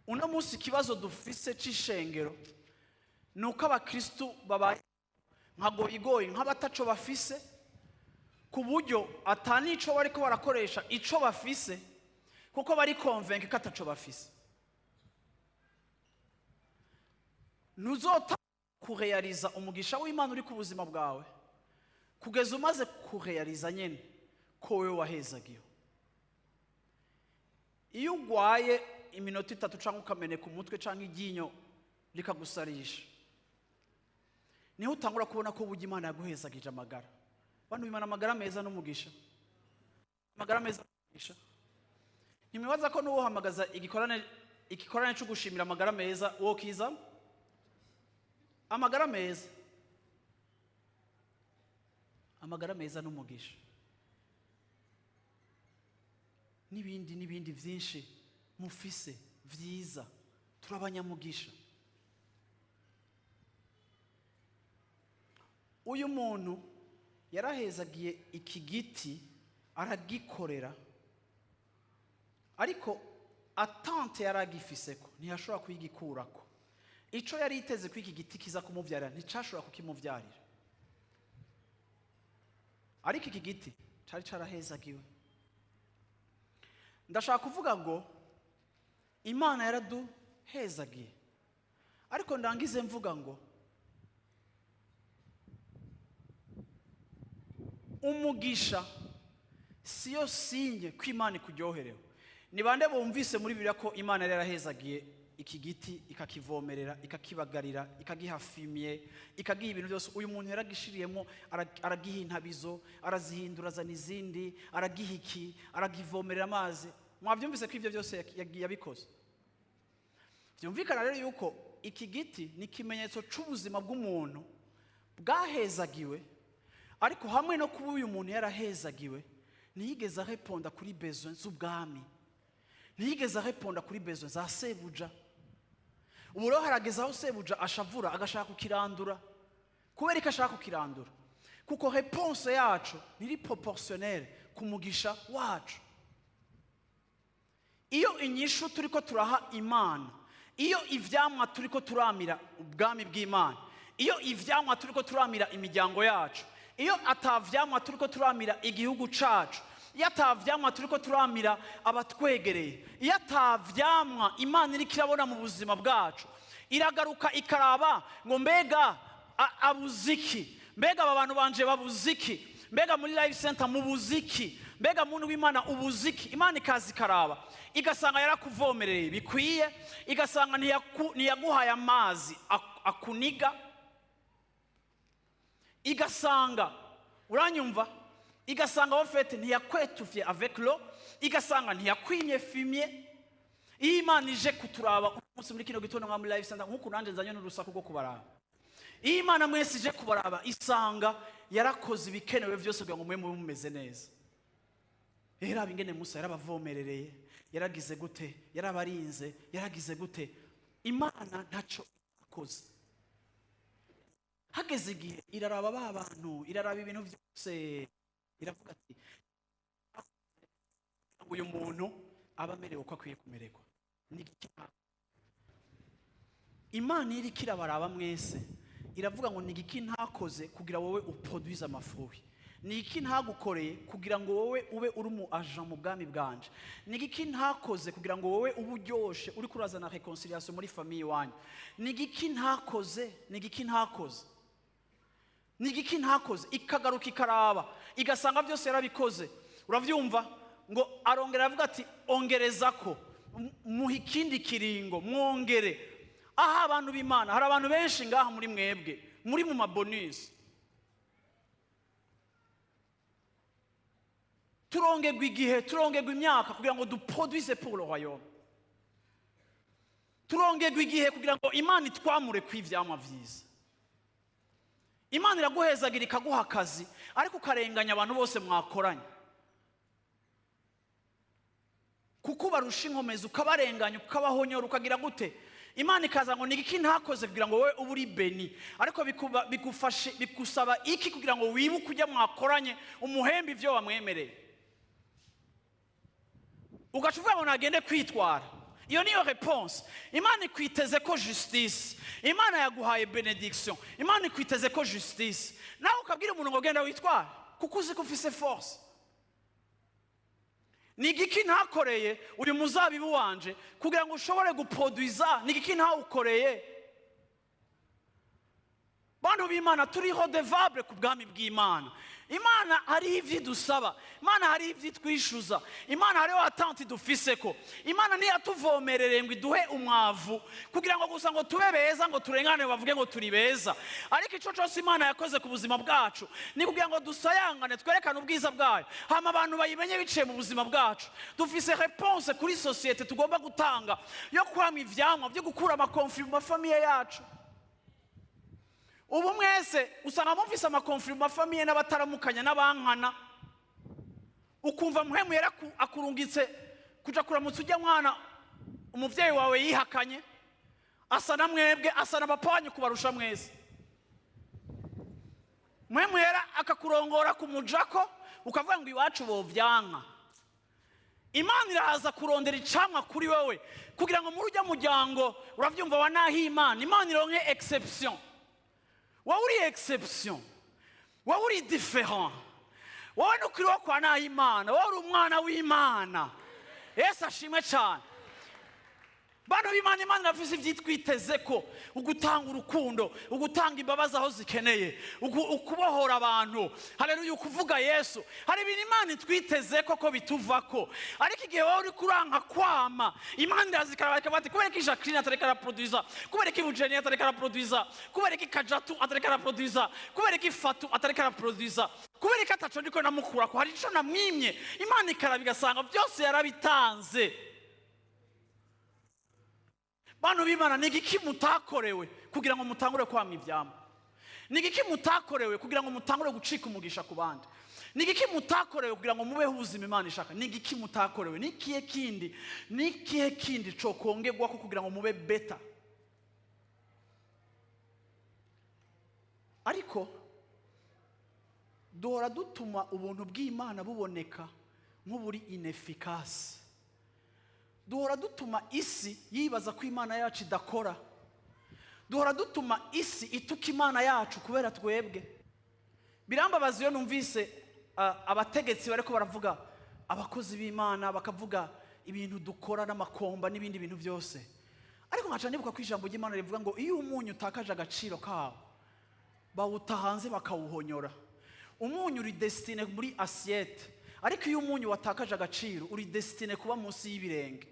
Uno munsi ikibazo dufise c'ishengero ni uko abakristu babaye nka goyigoyi, nk'abataco bafise, ku buryo ata n'ico bariko barakoresha ico bafise, kuko bari convaincus ko ataco bafise. Ntuzota kureyariza umugisha w'Imana uri ku buzima bwawe kugeza umaze kureyariza nyene ko wewe wahezagiwe. Iyo ugwaye iminota 3 cyangwa ukameneka umutwe cyangwa iryinyo rikagusarisha, niho utangura kubona ko burya Imana yaguhezagije amagara. Bantu bimana, amagara meza n'umugisha, amagara meza n'umugisha. Ntimwibaza ko n'uwohamagaza igikorane cyo gushimira amagara meza wo kiza amagara meza? Amagara meza n'umugisha, n'ibindi n'ibindi byinshi mufise vyiza. Turabanyamugisha. Uyu muntu yarahezagiye iki giti, aragikorera, ariko attente yaragifise ko ntiyashobora kuyigikurako. Ico yari yiteze ko iki giti kiza kumuvyarira nticashobora kukimuvyarira, ariko iki giti cari carahezagiwe. Ndashaka kuvuga ngo Imana yaraduhezagiye, ariko ndangize mvuga ngo umugisha siyo signe ko Imana ikuryoherewe. Ni bande bumvise muri Bibiliya ko Imana yari yarahezagiye iki giti, ikakivomerera, ikakibagarira, ikagiha fumier, ikagiha ibintu byose? Uyu muntu yaragishiriyemo, aragiha intabizo, arazihindura, azana izindi, aragiha iki, aragivomerera amazi. Mwabyumvise ko ibyo byose yabikoze. Byumvikana rero yuko iki giti ni ikimenyetso c'ubuzima bw'umuntu bwahezagiwe. Ariko hamwe no kuba uyu muntu yarahezagiwe, ntiyigeze areponda kuri besoin z'ubwami, ntiyigeze areponda kuri besoin za sebuja. Ubu rero harageze aho sebuja ashavura, agashaka kukirandura. Kubera ko ashaka kukirandura, kuko réponse yacu ntiri proportionnelle ku mugisha wacu. Iyo inyishu turiko turaha Imana, iyo ivyamwa turiko turamira ubwami bw'Imana, iyo ivyamwa turiko turamira imiryango yacu, iyo atavyamwa turiko turamira igihugu cacu, iyo atavyamwa turiko turamira abatwegereye, iyo atavyamwa Imana iriko irabona mu buzima bwacu, iragaruka ikaraba ngo: "Mbega abuziki? Mbega aba bantu banje babuziki? Mbega muri Life Center mu buziki? Mbega muntu w'Imana ubuziki?" Imana ikaza ikaraba, igasanga yarakuvomereye bikwiye, igasanga ntiyaguhaye amazi akuniga, igasanga uranyumva, igasanga au fait ntiyakwetufye avec l'eau, igasanga ntiyakwimye fumier. Iyo Imana ije kuturaba umunsi munsi muri kino gitondo nka muri Life Center, nk'uku nanjye nzanye n'urusaku rwo kubaraba. Iyo Imana mwese ije kubaraba, isanga yarakoze ibikenewe byose kugira ngo mube mube mumeze neza. Rero ingene Musa yarabavomerereye, yaragize gute, yarabarinze, yaragize gute, Imana ntaco akoze. Hageze igihe iraraba ba bantu, iraraba ibintu byose, iravuga ati: "Uyu muntu aba amerewe uko akwiye kumererwa." Ni igiki? Imana iriko irabaraba mwese, iravuga ngo: "Ni igiki ntakoze kugira wowe uproduise ama fruits? Ni iki ntagukoreye kugira ngo wowe ube uri umu agent mu bwami bwanje? Ni igiki ntakoze kugira ngo wowe ube uryoshe, uri kurazana réconciliation muri famille iwanyu? Ni igiki ntakoze? Ni igiki ntakoze? Ni igiki ntakoze?" Ikagaruka ikaraba, igasanga byose yarabikoze. Urabyumva ngo arongera aravuga ati: "Ongereza ko muha ikindi kiringo, mwongere." Aho abantu b'Imana, hari abantu benshi ngaha muri mwebwe muri mu ma bonus. Turongerwa igihe, turongerwa imyaka kugira ngo duproduise pour le royaume. Turongerwa igihe kugira ngo Imana itwamure kw'ivyamwa vyiza. Imana iraguhezagira, ikaguha akazi, ariko ukarenganya abantu bose mwakoranye kuko ubarusha inkomezi, ukabarenganya, ukabahonyora, ukagira gute. Imana ikaza ngo: "Ni iki ntakoze kugira ngo wowe ube uri béni?" Ariko bigufashe, bigusaba iki kugira ngo wibuke ujya mwakoranye, umuhembe ibyo wamwemereye? Ugaca uvuga ngo nagende kwitwara. Iyo niyo réponse. Imana ikwiteze ko justice. Imana yaguhaye bénédiction, Imana ikwiteze ko justice, nawe ukabwira umuntu ngo: "Genda witware," kuko uzi ko ufise force. Ni igiki ntakoreye uyu muzabibu wanje kugira ngo ushobore guproduiza? Ni igiki ntawukoreye? Bantu b'Imana, turi redevable ku bwami bw'Imana. Imana hariho ibyo idusaba, Imana hariho ibyo itwishyuza, Imana hariho attente dufise ko Imana ntiyatuvomerereye ngo iduhe umwavu kugira ngo gusa ngo tube beza, ngo turengane bavuge ngo turi beza. Ariko icyo cyose Imana yakoze ku buzima bwacu ni kugira ngo dusayangane, twerekane ubwiza bwayo, hama abantu bayimenye biciye mu buzima bwacu. Dufise réponse kuri société tugomba gutanga yo kwama ivyamwa, byo gukura ama conflits mu ma familles yacu. Ubu mwese usanga mufise ama conflits mu ma familles, n'abataramukanya, n'abankana. Ukumva Muhemu yari akurungitse kuja kuramutsa ujya mwana umuvyeyi wawe yihakanye, asa na mwebwe, asa na papa wanyu kubarusha mwese. Muhemu yera akakurongora ku mujako, ukavuga ngo: "Iwacu bovyanka." Imana iraza kurondera icamwa kuri wowe kugira ngo muri ujya muryango, urabyumva, wa naho Imana ironke exception. Wowe uri exception, wowe uri différent, wowe ntukiri wo kwa naho Imana, wowe uri umwana w'Imana. Yesu ashimwe cyane. Bantu b'Imana, Imana irafise ivyitwiteze ko ugutanga urukundo, ugutanga imbabazi aho zikeneye, ukubohora abantu, haleluya, ukuvuga Yesu. Hari ibintu Imana itwiteze ko bituvako. Ariko igihe wowe uri kuranka kwama, Imana irazikaraba ikavuga ati: "Kubera ko Jacqueline atariko araproduiza, kubera ko Ibujeni atariko araproduiza, kubera ko Kajatu atariko araproduiza, kubera ko Ifatu atariko araproduiza, kubera ko ataco ndiko namukurako, hari ico namwimye?" Imana ikaraba igasanga byose yarabitanze. Bantu b'Imana, ni igiki mutakorewe kugira ngo mutangure kwamwa ivyamwa? Ni igiki mutakorewe kugira ngo mutangure gucika umugisha ku bandi? Ni igiki mutakorewe kugira ngo mubeho ubuzima Imana ishaka? Ni igiki mutakorewe? Ni ikihe kindi, ni ikihe kindi cokongerwako kugira ngo mube better? Ariko duhora dutuma ubuntu bw'Imana buboneka nk'uburi inefficace. Duhora dutuma isi yibaza ko Imana yacu idakora. Duhora dutuma isi ituka Imana yacu kubera twebwe. Birambabaza iyo numvise abategetsi bariko baravuga abakozi b'Imana, bakavuga ibintu dukora n'amakomba n'ibindi bintu byose. Ariko nkaca nibuka ko ijambo ry'Imana rivuga ngo iyo umunyu utakaje agaciro kawo, bawuta hanze bakawuhonyora. Umunyu uri destiné muri assiette, ariko iyo umunyu watakaje agaciro, uri destiné kuba munsi y'ibirenge.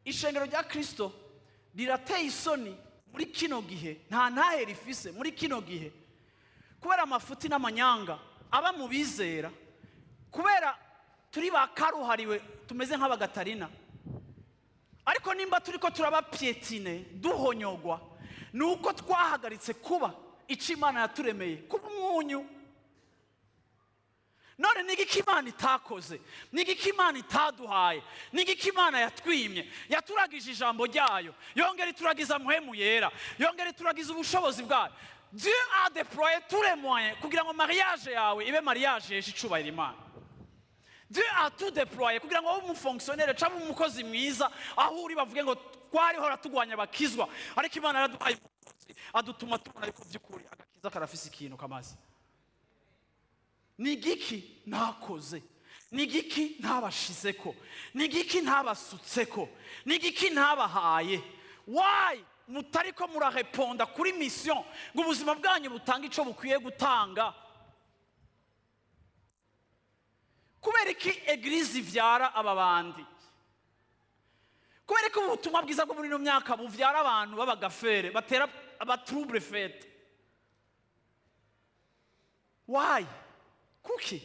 Ishengero rya Kristo rirateye isoni muri kino gihe, nta ntahe rifise muri kino gihe, kubera amafuti n'amanyanga aba mu bizera, kubera turi ba karuhariwe, tumeze nk'abagatarina. Ariko nimba turi ko turaba piétinés, duhonyogwa, ni uko twahagaritse kuba icyo Imana yaturemeye, kuba umunyu. None ni igiki Imana itakoze? Ni igiki Imana itaduhaye? Ni igiki Imana yatwimye? Yaturagije ijambo ryayo, yongera ituragiza Mpwemu Yera, yongera ituragiza ubushobozi bwayo. Dieu a déployé tous les moyens kugira ngo mariage yawe ibe mariage yesha icubahiro Imana. Dieu a tout déployé kugira ngo ube umufonctionnaire cyangwa umukozi mwiza, aho uri bavuge ngo twariho tugwanya abakizwa, ariko Imana yaraduhaye umukozi, adutuma tubona yuko by'ukuri agakiza karafise ikintu kamaze. Ni igiki ntakoze? Ni igiki ntabashizeko? Ni igiki ntabasutseko? Ni igiki ntabahaye? Why mutariko murareponda kuri mission ngo ubuzima bwanyu butange ico bukwiye gutanga? Kubera iki église ivyara aba bandi? Kubera ko ubutumwa bwiza bwo muri ino myaka buvyara abantu b'abagafere, batera abatrouble fête? Why? Kuki?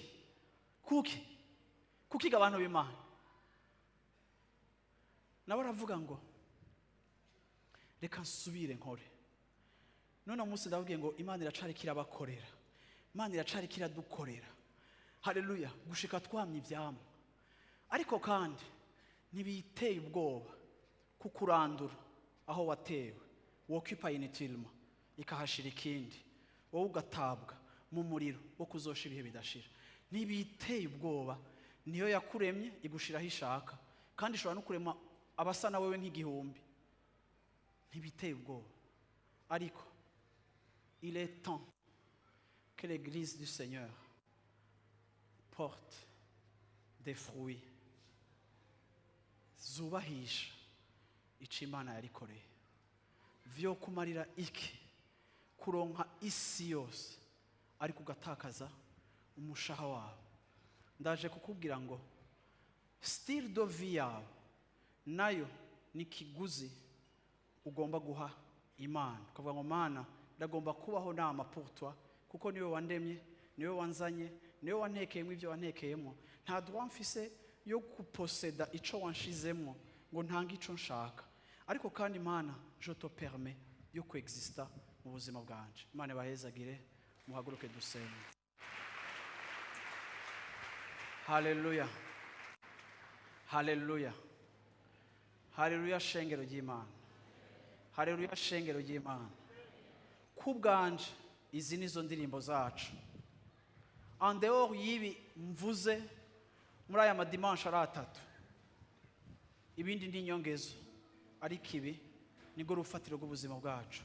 Kuki? Kuki abantu b'Imana? Nawe aravuga ngo reka nsubire nkore. None umunsi ndababwiye ngo Imana iracariko irabakorera, Imana iracariko iradukorera, haleluya, gushika twamye ivyamwa. Ariko kandi ntibiteye ubwoba kukurandura aho watewe, wokipa inutilement, ikahashira ikindi, wowe ugatabwa mu muriro wo kuzosha ibihe bidashira. Ntibiteye ubwoba, niyo yakuremye, igushiraho ishaka, kandi ishobora no kurema abasa na wewe nk'igihumbi. Ntibiteye ubwoba, ariko il est temps que l'Église du Seigneur porte des fruits zubahisha icyo Imana yarikoreye. Vyo kumarira iki kuronka isi yose ariko ugatakaza umushaha wawe? Ndaje kukubwira ngo style de vie yawe nayo ni kiguzi ugomba guha Imana, ukavuga ngo: "Mana, ndagomba kubaho nama pour toi, kuko niwe wandemye, niwe wanzanye, niwe wantekeyemo ibyo wantekeyemo. Nta droit mfise yo guposeda ico wanshizemo ngo ntange ico nshaka. Ariko kandi Mana, je te permets yo kuexista mu buzima bwanje." Imana ibahezagire. Muhaguruke dusenge. Haleluya, haleluya, haleluya! Shengero ry'Imana, haleluya! Shengero ry'Imana, ku bwanje izi nizo ndirimbo zacu. En dehors y'ibi mvuze muri aya madimanshi ari atatu, ibindi ni inyongezo, ariko ibi nibwo rufatiro rw'ubuzima bwacu.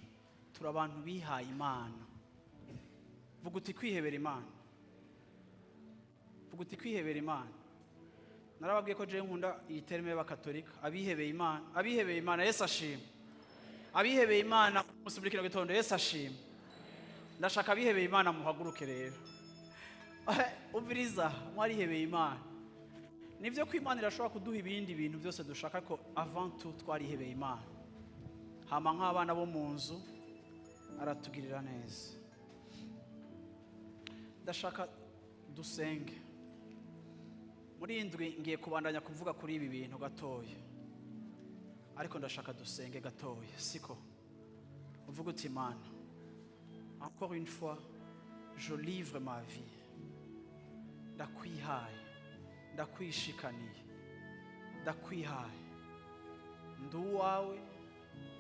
Turi abantu bihaye Imana. Vuga uti: "Kwihebera Imana." Vuga uti: "Kwihebera Imana." Narababwiye ko jewe nkunda iyi terme y'Abakatolika, abihebeye Imana. Abihebeye Imana, Yesu ashima. Abihebeye Imana umunsi muri kino gitondo, Yesu ashima. Ndashaka abihebeye Imana muhaguruke rero. Umviriza, mwarihebeye Imana. Nibyo ko Imana irashobora kuduha ibindi bintu byose dushaka, ko avant tout twarihebeye Imana. Hama nk'abana bo mu nzu aratugirira neza. Ndashaka dusenge. Muri iyi ndwi ngiye kubandanya kuvuga kuri ibi bintu gatoya, ariko ndashaka dusenge gatoya, siko? Uvuga uti: "Imana, encore une fois je livre ma vie, ndakwihaye, ndakwishikaniye, ndakwihaye, ndi uwawe,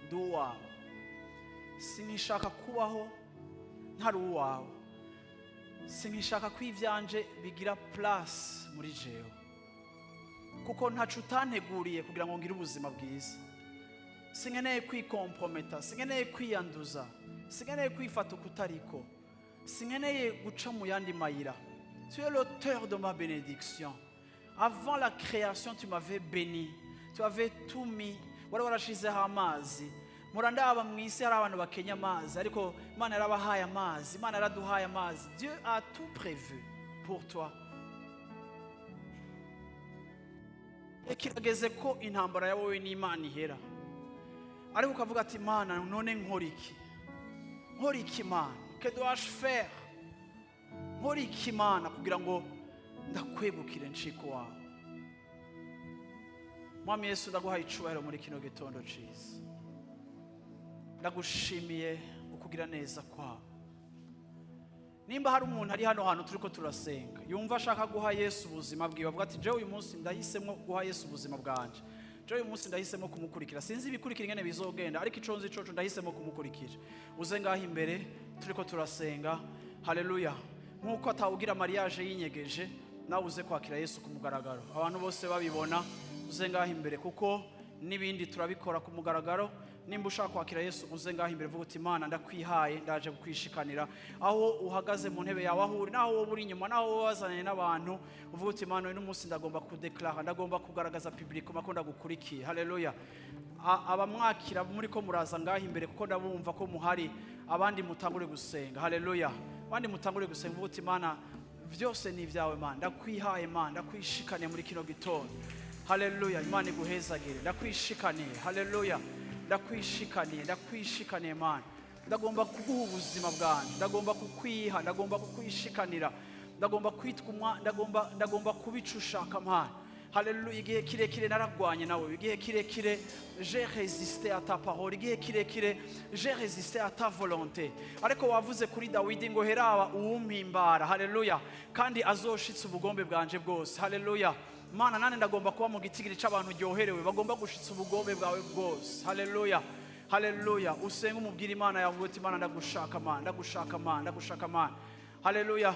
ndi uwawe. Sinkishaka kubaho ntari uwawe, sinkishaka ko ibyanje bigira place muri jewe, kuko ntaco utanteguriye kugira ngo ngire ubuzima bwiza. Sinkeneye kwikomprometa, sinkeneye kwiyanduza, sinkeneye kwifata uko utariko, sinkeneye guca mu yandi mayira. Tu es l'auteur de ma bénédiction. Avant la création, tu m'avais béni, tu avais tout mis, wari warashizeho amazi." Murandaba, mu isi hari abantu bakenya amazi, ariko Imana yarabahaye amazi, Imana yaraduhaye amazi. Dieu a tout prévu pour toi. Kirageze ko intambara ya wowe n'Imana ihera, ariko ukavuga ati: "Imana, none nkora iki? Nkora iki, Imana? Que dois-je faire? Nkora iki, Imana, kugira ngo ndakwegukire, nciko wawe?" Mwami Yesu, ndaguhaye icubahiro muri kino gitondo ciza. Ndagushimiye ukugira neza kwawe. Nimba hari umuntu ari hano hantu turiko turasenga, yumva ashaka guha Yesu ubuzima bwiwe, avuga ati: "Jewe uyu munsi ndahisemo guha Yesu ubuzima bwanje. Jewe uyu munsi ndahisemo kumukurikira. Sinzi ibikurikira ingene bizogenda, ariko ico nzi coco, ndahisemo kumukurikira." Uze ngaho imbere turiko turasenga. Haleluya! Nk'uko atawugira mariage yinyegeje, nawe uze kwakira Yesu ku mugaragaro, abantu bose babibona. Uze ngaho imbere, kuko n'ibindi turabikora ku mugaragaro. Nimba ushaka kwakira Yesu, uze ngaho imbere, uvuga uti: "Imana, ndakwihaye, ndaje kukwishikanira." Aho uhagaze mu ntebe yawe, aho uri, naho wowe uri inyuma, naho wowe wazananye n'abantu, uvuga uti: "Imana, uyu munsi ndagomba kudeklara, ndagomba kugaragaza publiquement ko ndagukurikiye." Haleluya! Abamwakira muri ko muraza ngaho imbere, kuko ndabumva ko muhari. Abandi mutangure gusenga. Haleluya! Abandi mutangure gusenga, uvuga uti: "Imana, byose ni ibyawe. Mana, ndakwihaye. Mana, ndakwishikaniye muri kino gitondo." Haleluya! Imana iguhezagire. Ndakwishikaniye. Haleluya! Ndakwishikaniye, ndakwishikaniye. Mana, ndagomba kuguha ubuzima bwanjye, ndagomba kukwiha, ndagomba kukwishikanira, ndagomba kwitwa umwa, ndagomba kubica ushaka, Mana. Haleluya! Igihe kirekire naragwanye nawe, igihe kirekire j'ai résisté à ta parole, igihe kirekire j'ai résisté à ta volonté. Ariko wavuze kuri Dawidi ngo: "Heraba uwumpimbara." Haleluya! "Kandi azoshitsa ubugombe bwanje bwose." Haleluya! Mana, nane ndagomba kuba mu gitigiri c'abantu uryoherewe, bagomba gushitsa ubugombe bwawe bwose. Haleluya, haleluya! Usenge, umubwire Imana yawe uti: "Imana, ndagushaka. Mana, ndagushaka. Mana, ndagushaka. Mana." Haleluya!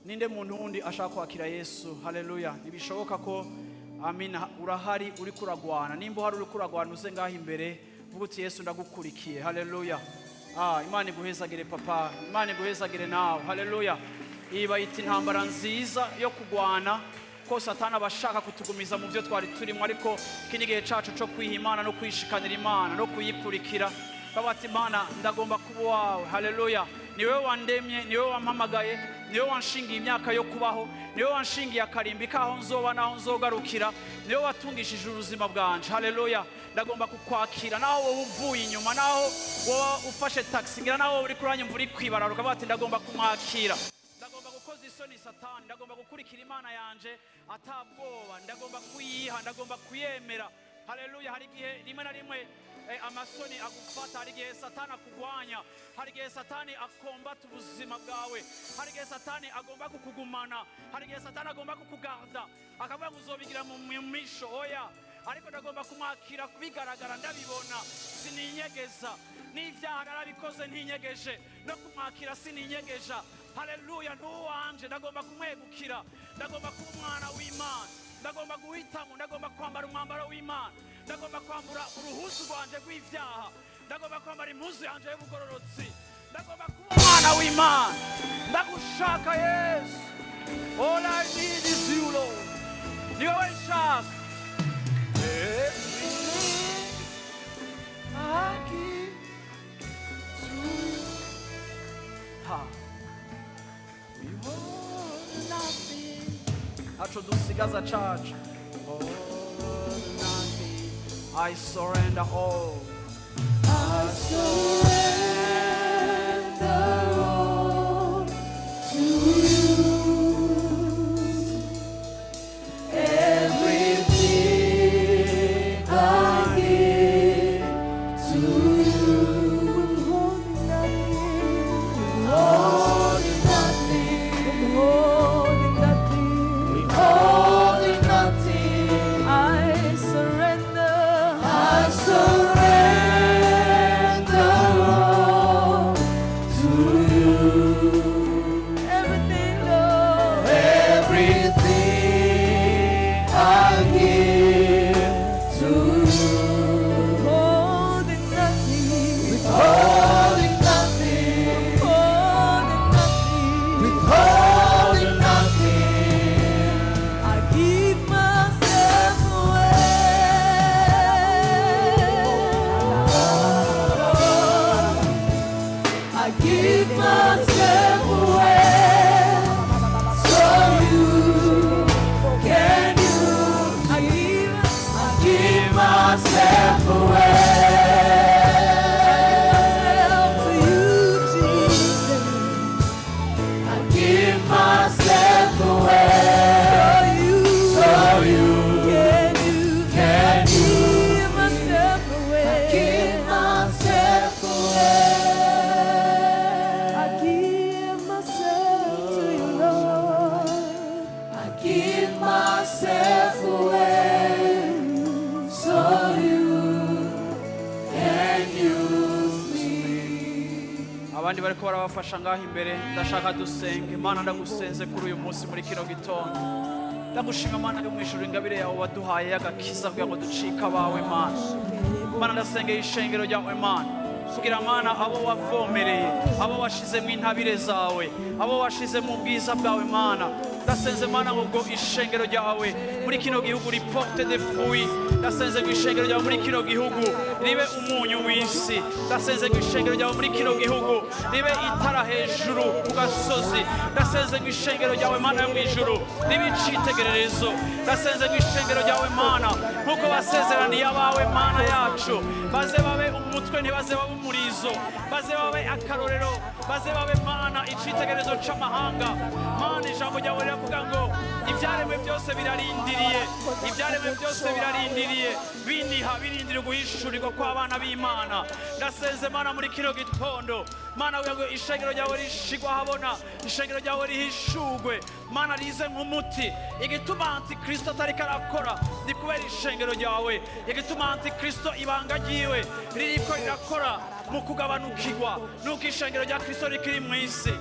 Ninde muntu wundi ashaka kwakira Yesu? Haleluya! Ntibishoboka ko, amina, urahari uri kuragwana. Nimba uhari uri kuragwana, uze ngaho imbere, vuga uti: "Yesu, ndagukurikiye." Haleluya! Ah, Imana iguhezagire, papa. Imana iguhezagire nawe. Haleluya! Iyi bayita intambara nziza yo kugwana, ko Satani aba ashaka kutugumiza mu byo twari turimo. Ariko iki ni igihe cacu co kwiha Imana no kwishikanira Imana no kuyikurikira. Bavuga ati: "Imana, ndagomba kuba uwawe." Haleluya! Ni wowe wandemye, ni wowe wampamagaye, ni wowe wanshingiye imyaka yo kubaho, ni wowe wanshingiye akarimbi k'aho nzoba n'aho nzogarukira, ni wowe watungishije ubuzima bwanje. Haleluya! Ndagomba kukwakira, naho wowe uvuye inyuma, naho wowe ufashe taxi, ngira naho wowe uri kuranyumva uri kwibarara, ukavuga ati: "Ndagomba kumwakira, ndagomba gukoza isoni Satani, ndagomba gukurikira Imana yanje atabwoba, ndagomba kuyiha, ndagomba kuyemera." Haleluya! Hari igihe rimwe na rimwe amasoni agufata, hari igihe Satani akugwanya, hari igihe Satani akombata ubuzima bwawe, hari igihe Satani agomba kukugumana, hari igihe Satani agomba kukugarda, akavuga ngo uzobigira mu misho. Oya, ariko ndagomba kumwakira bigaragara, ndabibona, sininyegeza. N'ibyaha narabikoze ntinyegeje, no kumwakira sininyegeja. Haleluya! Ntuwanje, ndagomba kumwegukira, ndagomba kuba umwana w'Imana, ndagomba guhitamo, ndagomba kwambara umwambaro w'Imana, ndagomba kwambura uruhuzu rwanje rw'ibyaha, ndagomba kwambara impuzu yanje y'ubugororotsi, ndagomba kuba umwana w'Imana. Ndagushaka, Yesu. All I need is you, Lord. Ni wowe nshaka. Everything I give to you. Ha. We hold nothing. Ntaco dusigaza cacu. Hold nothing. I surrender all. I surrender all to you. Everything I give to you. Withholding nothing, withholding nothing, withholding nothing, withholding nothing. I surrender. I surrender. can use me. Abandi bariko barabafasha ngaho imbere, ndashaka dusenga. Imana, ndagusenze kuri uyu munsi, muri kino gitondo. Ndagushima, Mana yo mu ijuru, ingabire yawe waduhaye y'agakiza kugira ngo ducike abawe. Mana, Mana, ndasengeye ishengero ryawe, Mana, kugira, Mana, abo wavomereye, abo washizemo intabire zawe, abo washize mu bwiza bwawe. Mana, ndasenze, Mana, ngo ishengero ryawe muri kino gihugu riporte des fruits. Ndasenze ngo ishengero ryawe muri kino gihugu ribe umunyu w'isi. Ndasenze ngo ishengero ryawe muri kino gihugu ribe itara hejuru ku gasozi. Ndasenze ngo ishengero ryawe, Mana yo mu ijuru, ribe icitegererezo. Ndasenze ngo ishengero ryawe, Mana, nk'uko basezeraniye abawe, Mana yacu, baze babe umutwe, ntibaze babe umurizo, baze babe akarorero, baze babe, Mana, icitegererezo c'amahanga. Mana, ijambo ryawe riravuga ngo ibyaremwe byose birarindiriye, ibyaremwe byose birarindiriye, biniha, birindiriye guhishurirwa kw'abana b'Imana. Ndasenze, Mana, muri kino gitondo, Mana, kugira ngo ishengero ryawe rishigwe ahabona, ishengero ryawe rihishurwe, Mana, rize nk'umuti. Igituma Antikristo atariko arakora ni kubera ishengero ryawe. Igituma Antikristo ibanga ryiwe ririko rirakora mu kugabanukirwa nuko ishengero rya Kristo rikiri mu isi.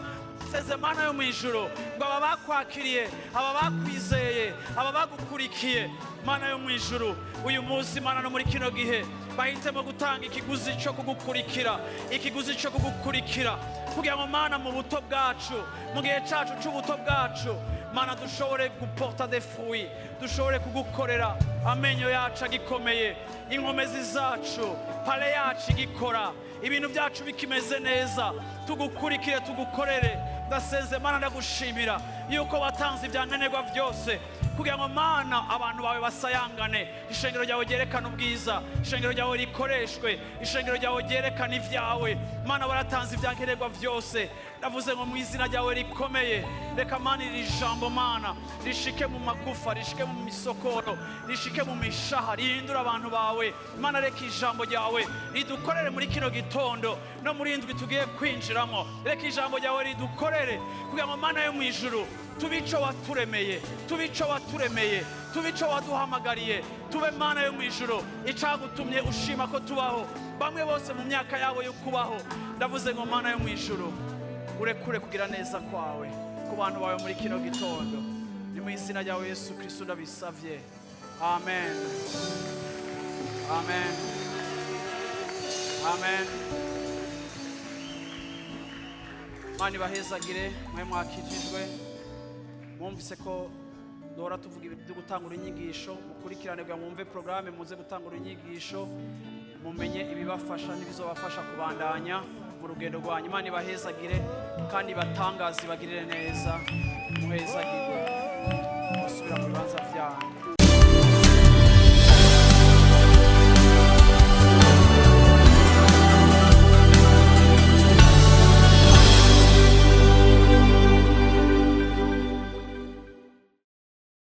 Seze, Mana yo mu ijuru, ngo aba bakwakiriye, aba bakwizeye, aba bagukurikiye, Mana yo mu ijuru, uyu munsi, Mana, no muri kino gihe bahitemo gutanga ikiguzi cyo kugukurikira, ikiguzi cyo kugukurikira, kugira ngo, Mana, mu buto bwacu, mu gihe cyacu cy'ubuto bwacu, Mana, dushobore guporta des fruits, dushobore kugukorera amenyo yacu agikomeye, inkomezi zacu, pale yacu igikora, ibintu byacu bikimeze neza, tugukurikire, tugukorere. Ndasenze, Mana, ndagushimira yuko watanze ibyankenerwa byose kugira ngo, Mana, abantu bawe basayangane, ishengero ryawe ryerekane ubwiza, ishengero ryawe rikoreshwe, ishengero ryawe ryerekane ibyawe. Mana, waratanze ibyankenerwa byose. Ndavuze ngo mu izina ryawe rikomeye, reka, Mana, iri jambo, Mana, rishike mu magufa, rishike mu misokoro, rishike mu mishaha, rihindure abantu bawe. Mana, reka ijambo ryawe ridukorere muri kino gitondo no muri indwi tugiye kwinjiramo. Reka ijambo ryawe ridukorere kugira ngo, Mana yo mu ijuru, tube ico waturemeye, tube ico waturemeye, tube ico waduhamagariye, tube, Mana yo mu ijuru, icagutumye ushima ko tubaho, bamwe bose mu myaka yabo yo kubaho. Ndavuze ngo, Mana yo mu ijuru, urekure kugira neza kwawe ku bantu bawe muri kino gitondo. Ni mu izina ryawe Yesu Kristo ndabisavye, amen, amen, amen. Mana ibahezagire mwe mwakijijwe. Mwumvise ko duhora tuvuga ibintu byo gutangura inyigisho. Mukurikirane kugira ngo mwumve porogaramu, muze gutangura inyigisho, mumenye ibibafasha n'ibizobafasha kubandanya mu rugendo rwanyu. Imana ibahezagire kandi ibatangaze, ibagirire neza. Muhezagirwe, musubira mu bibanza byanyu.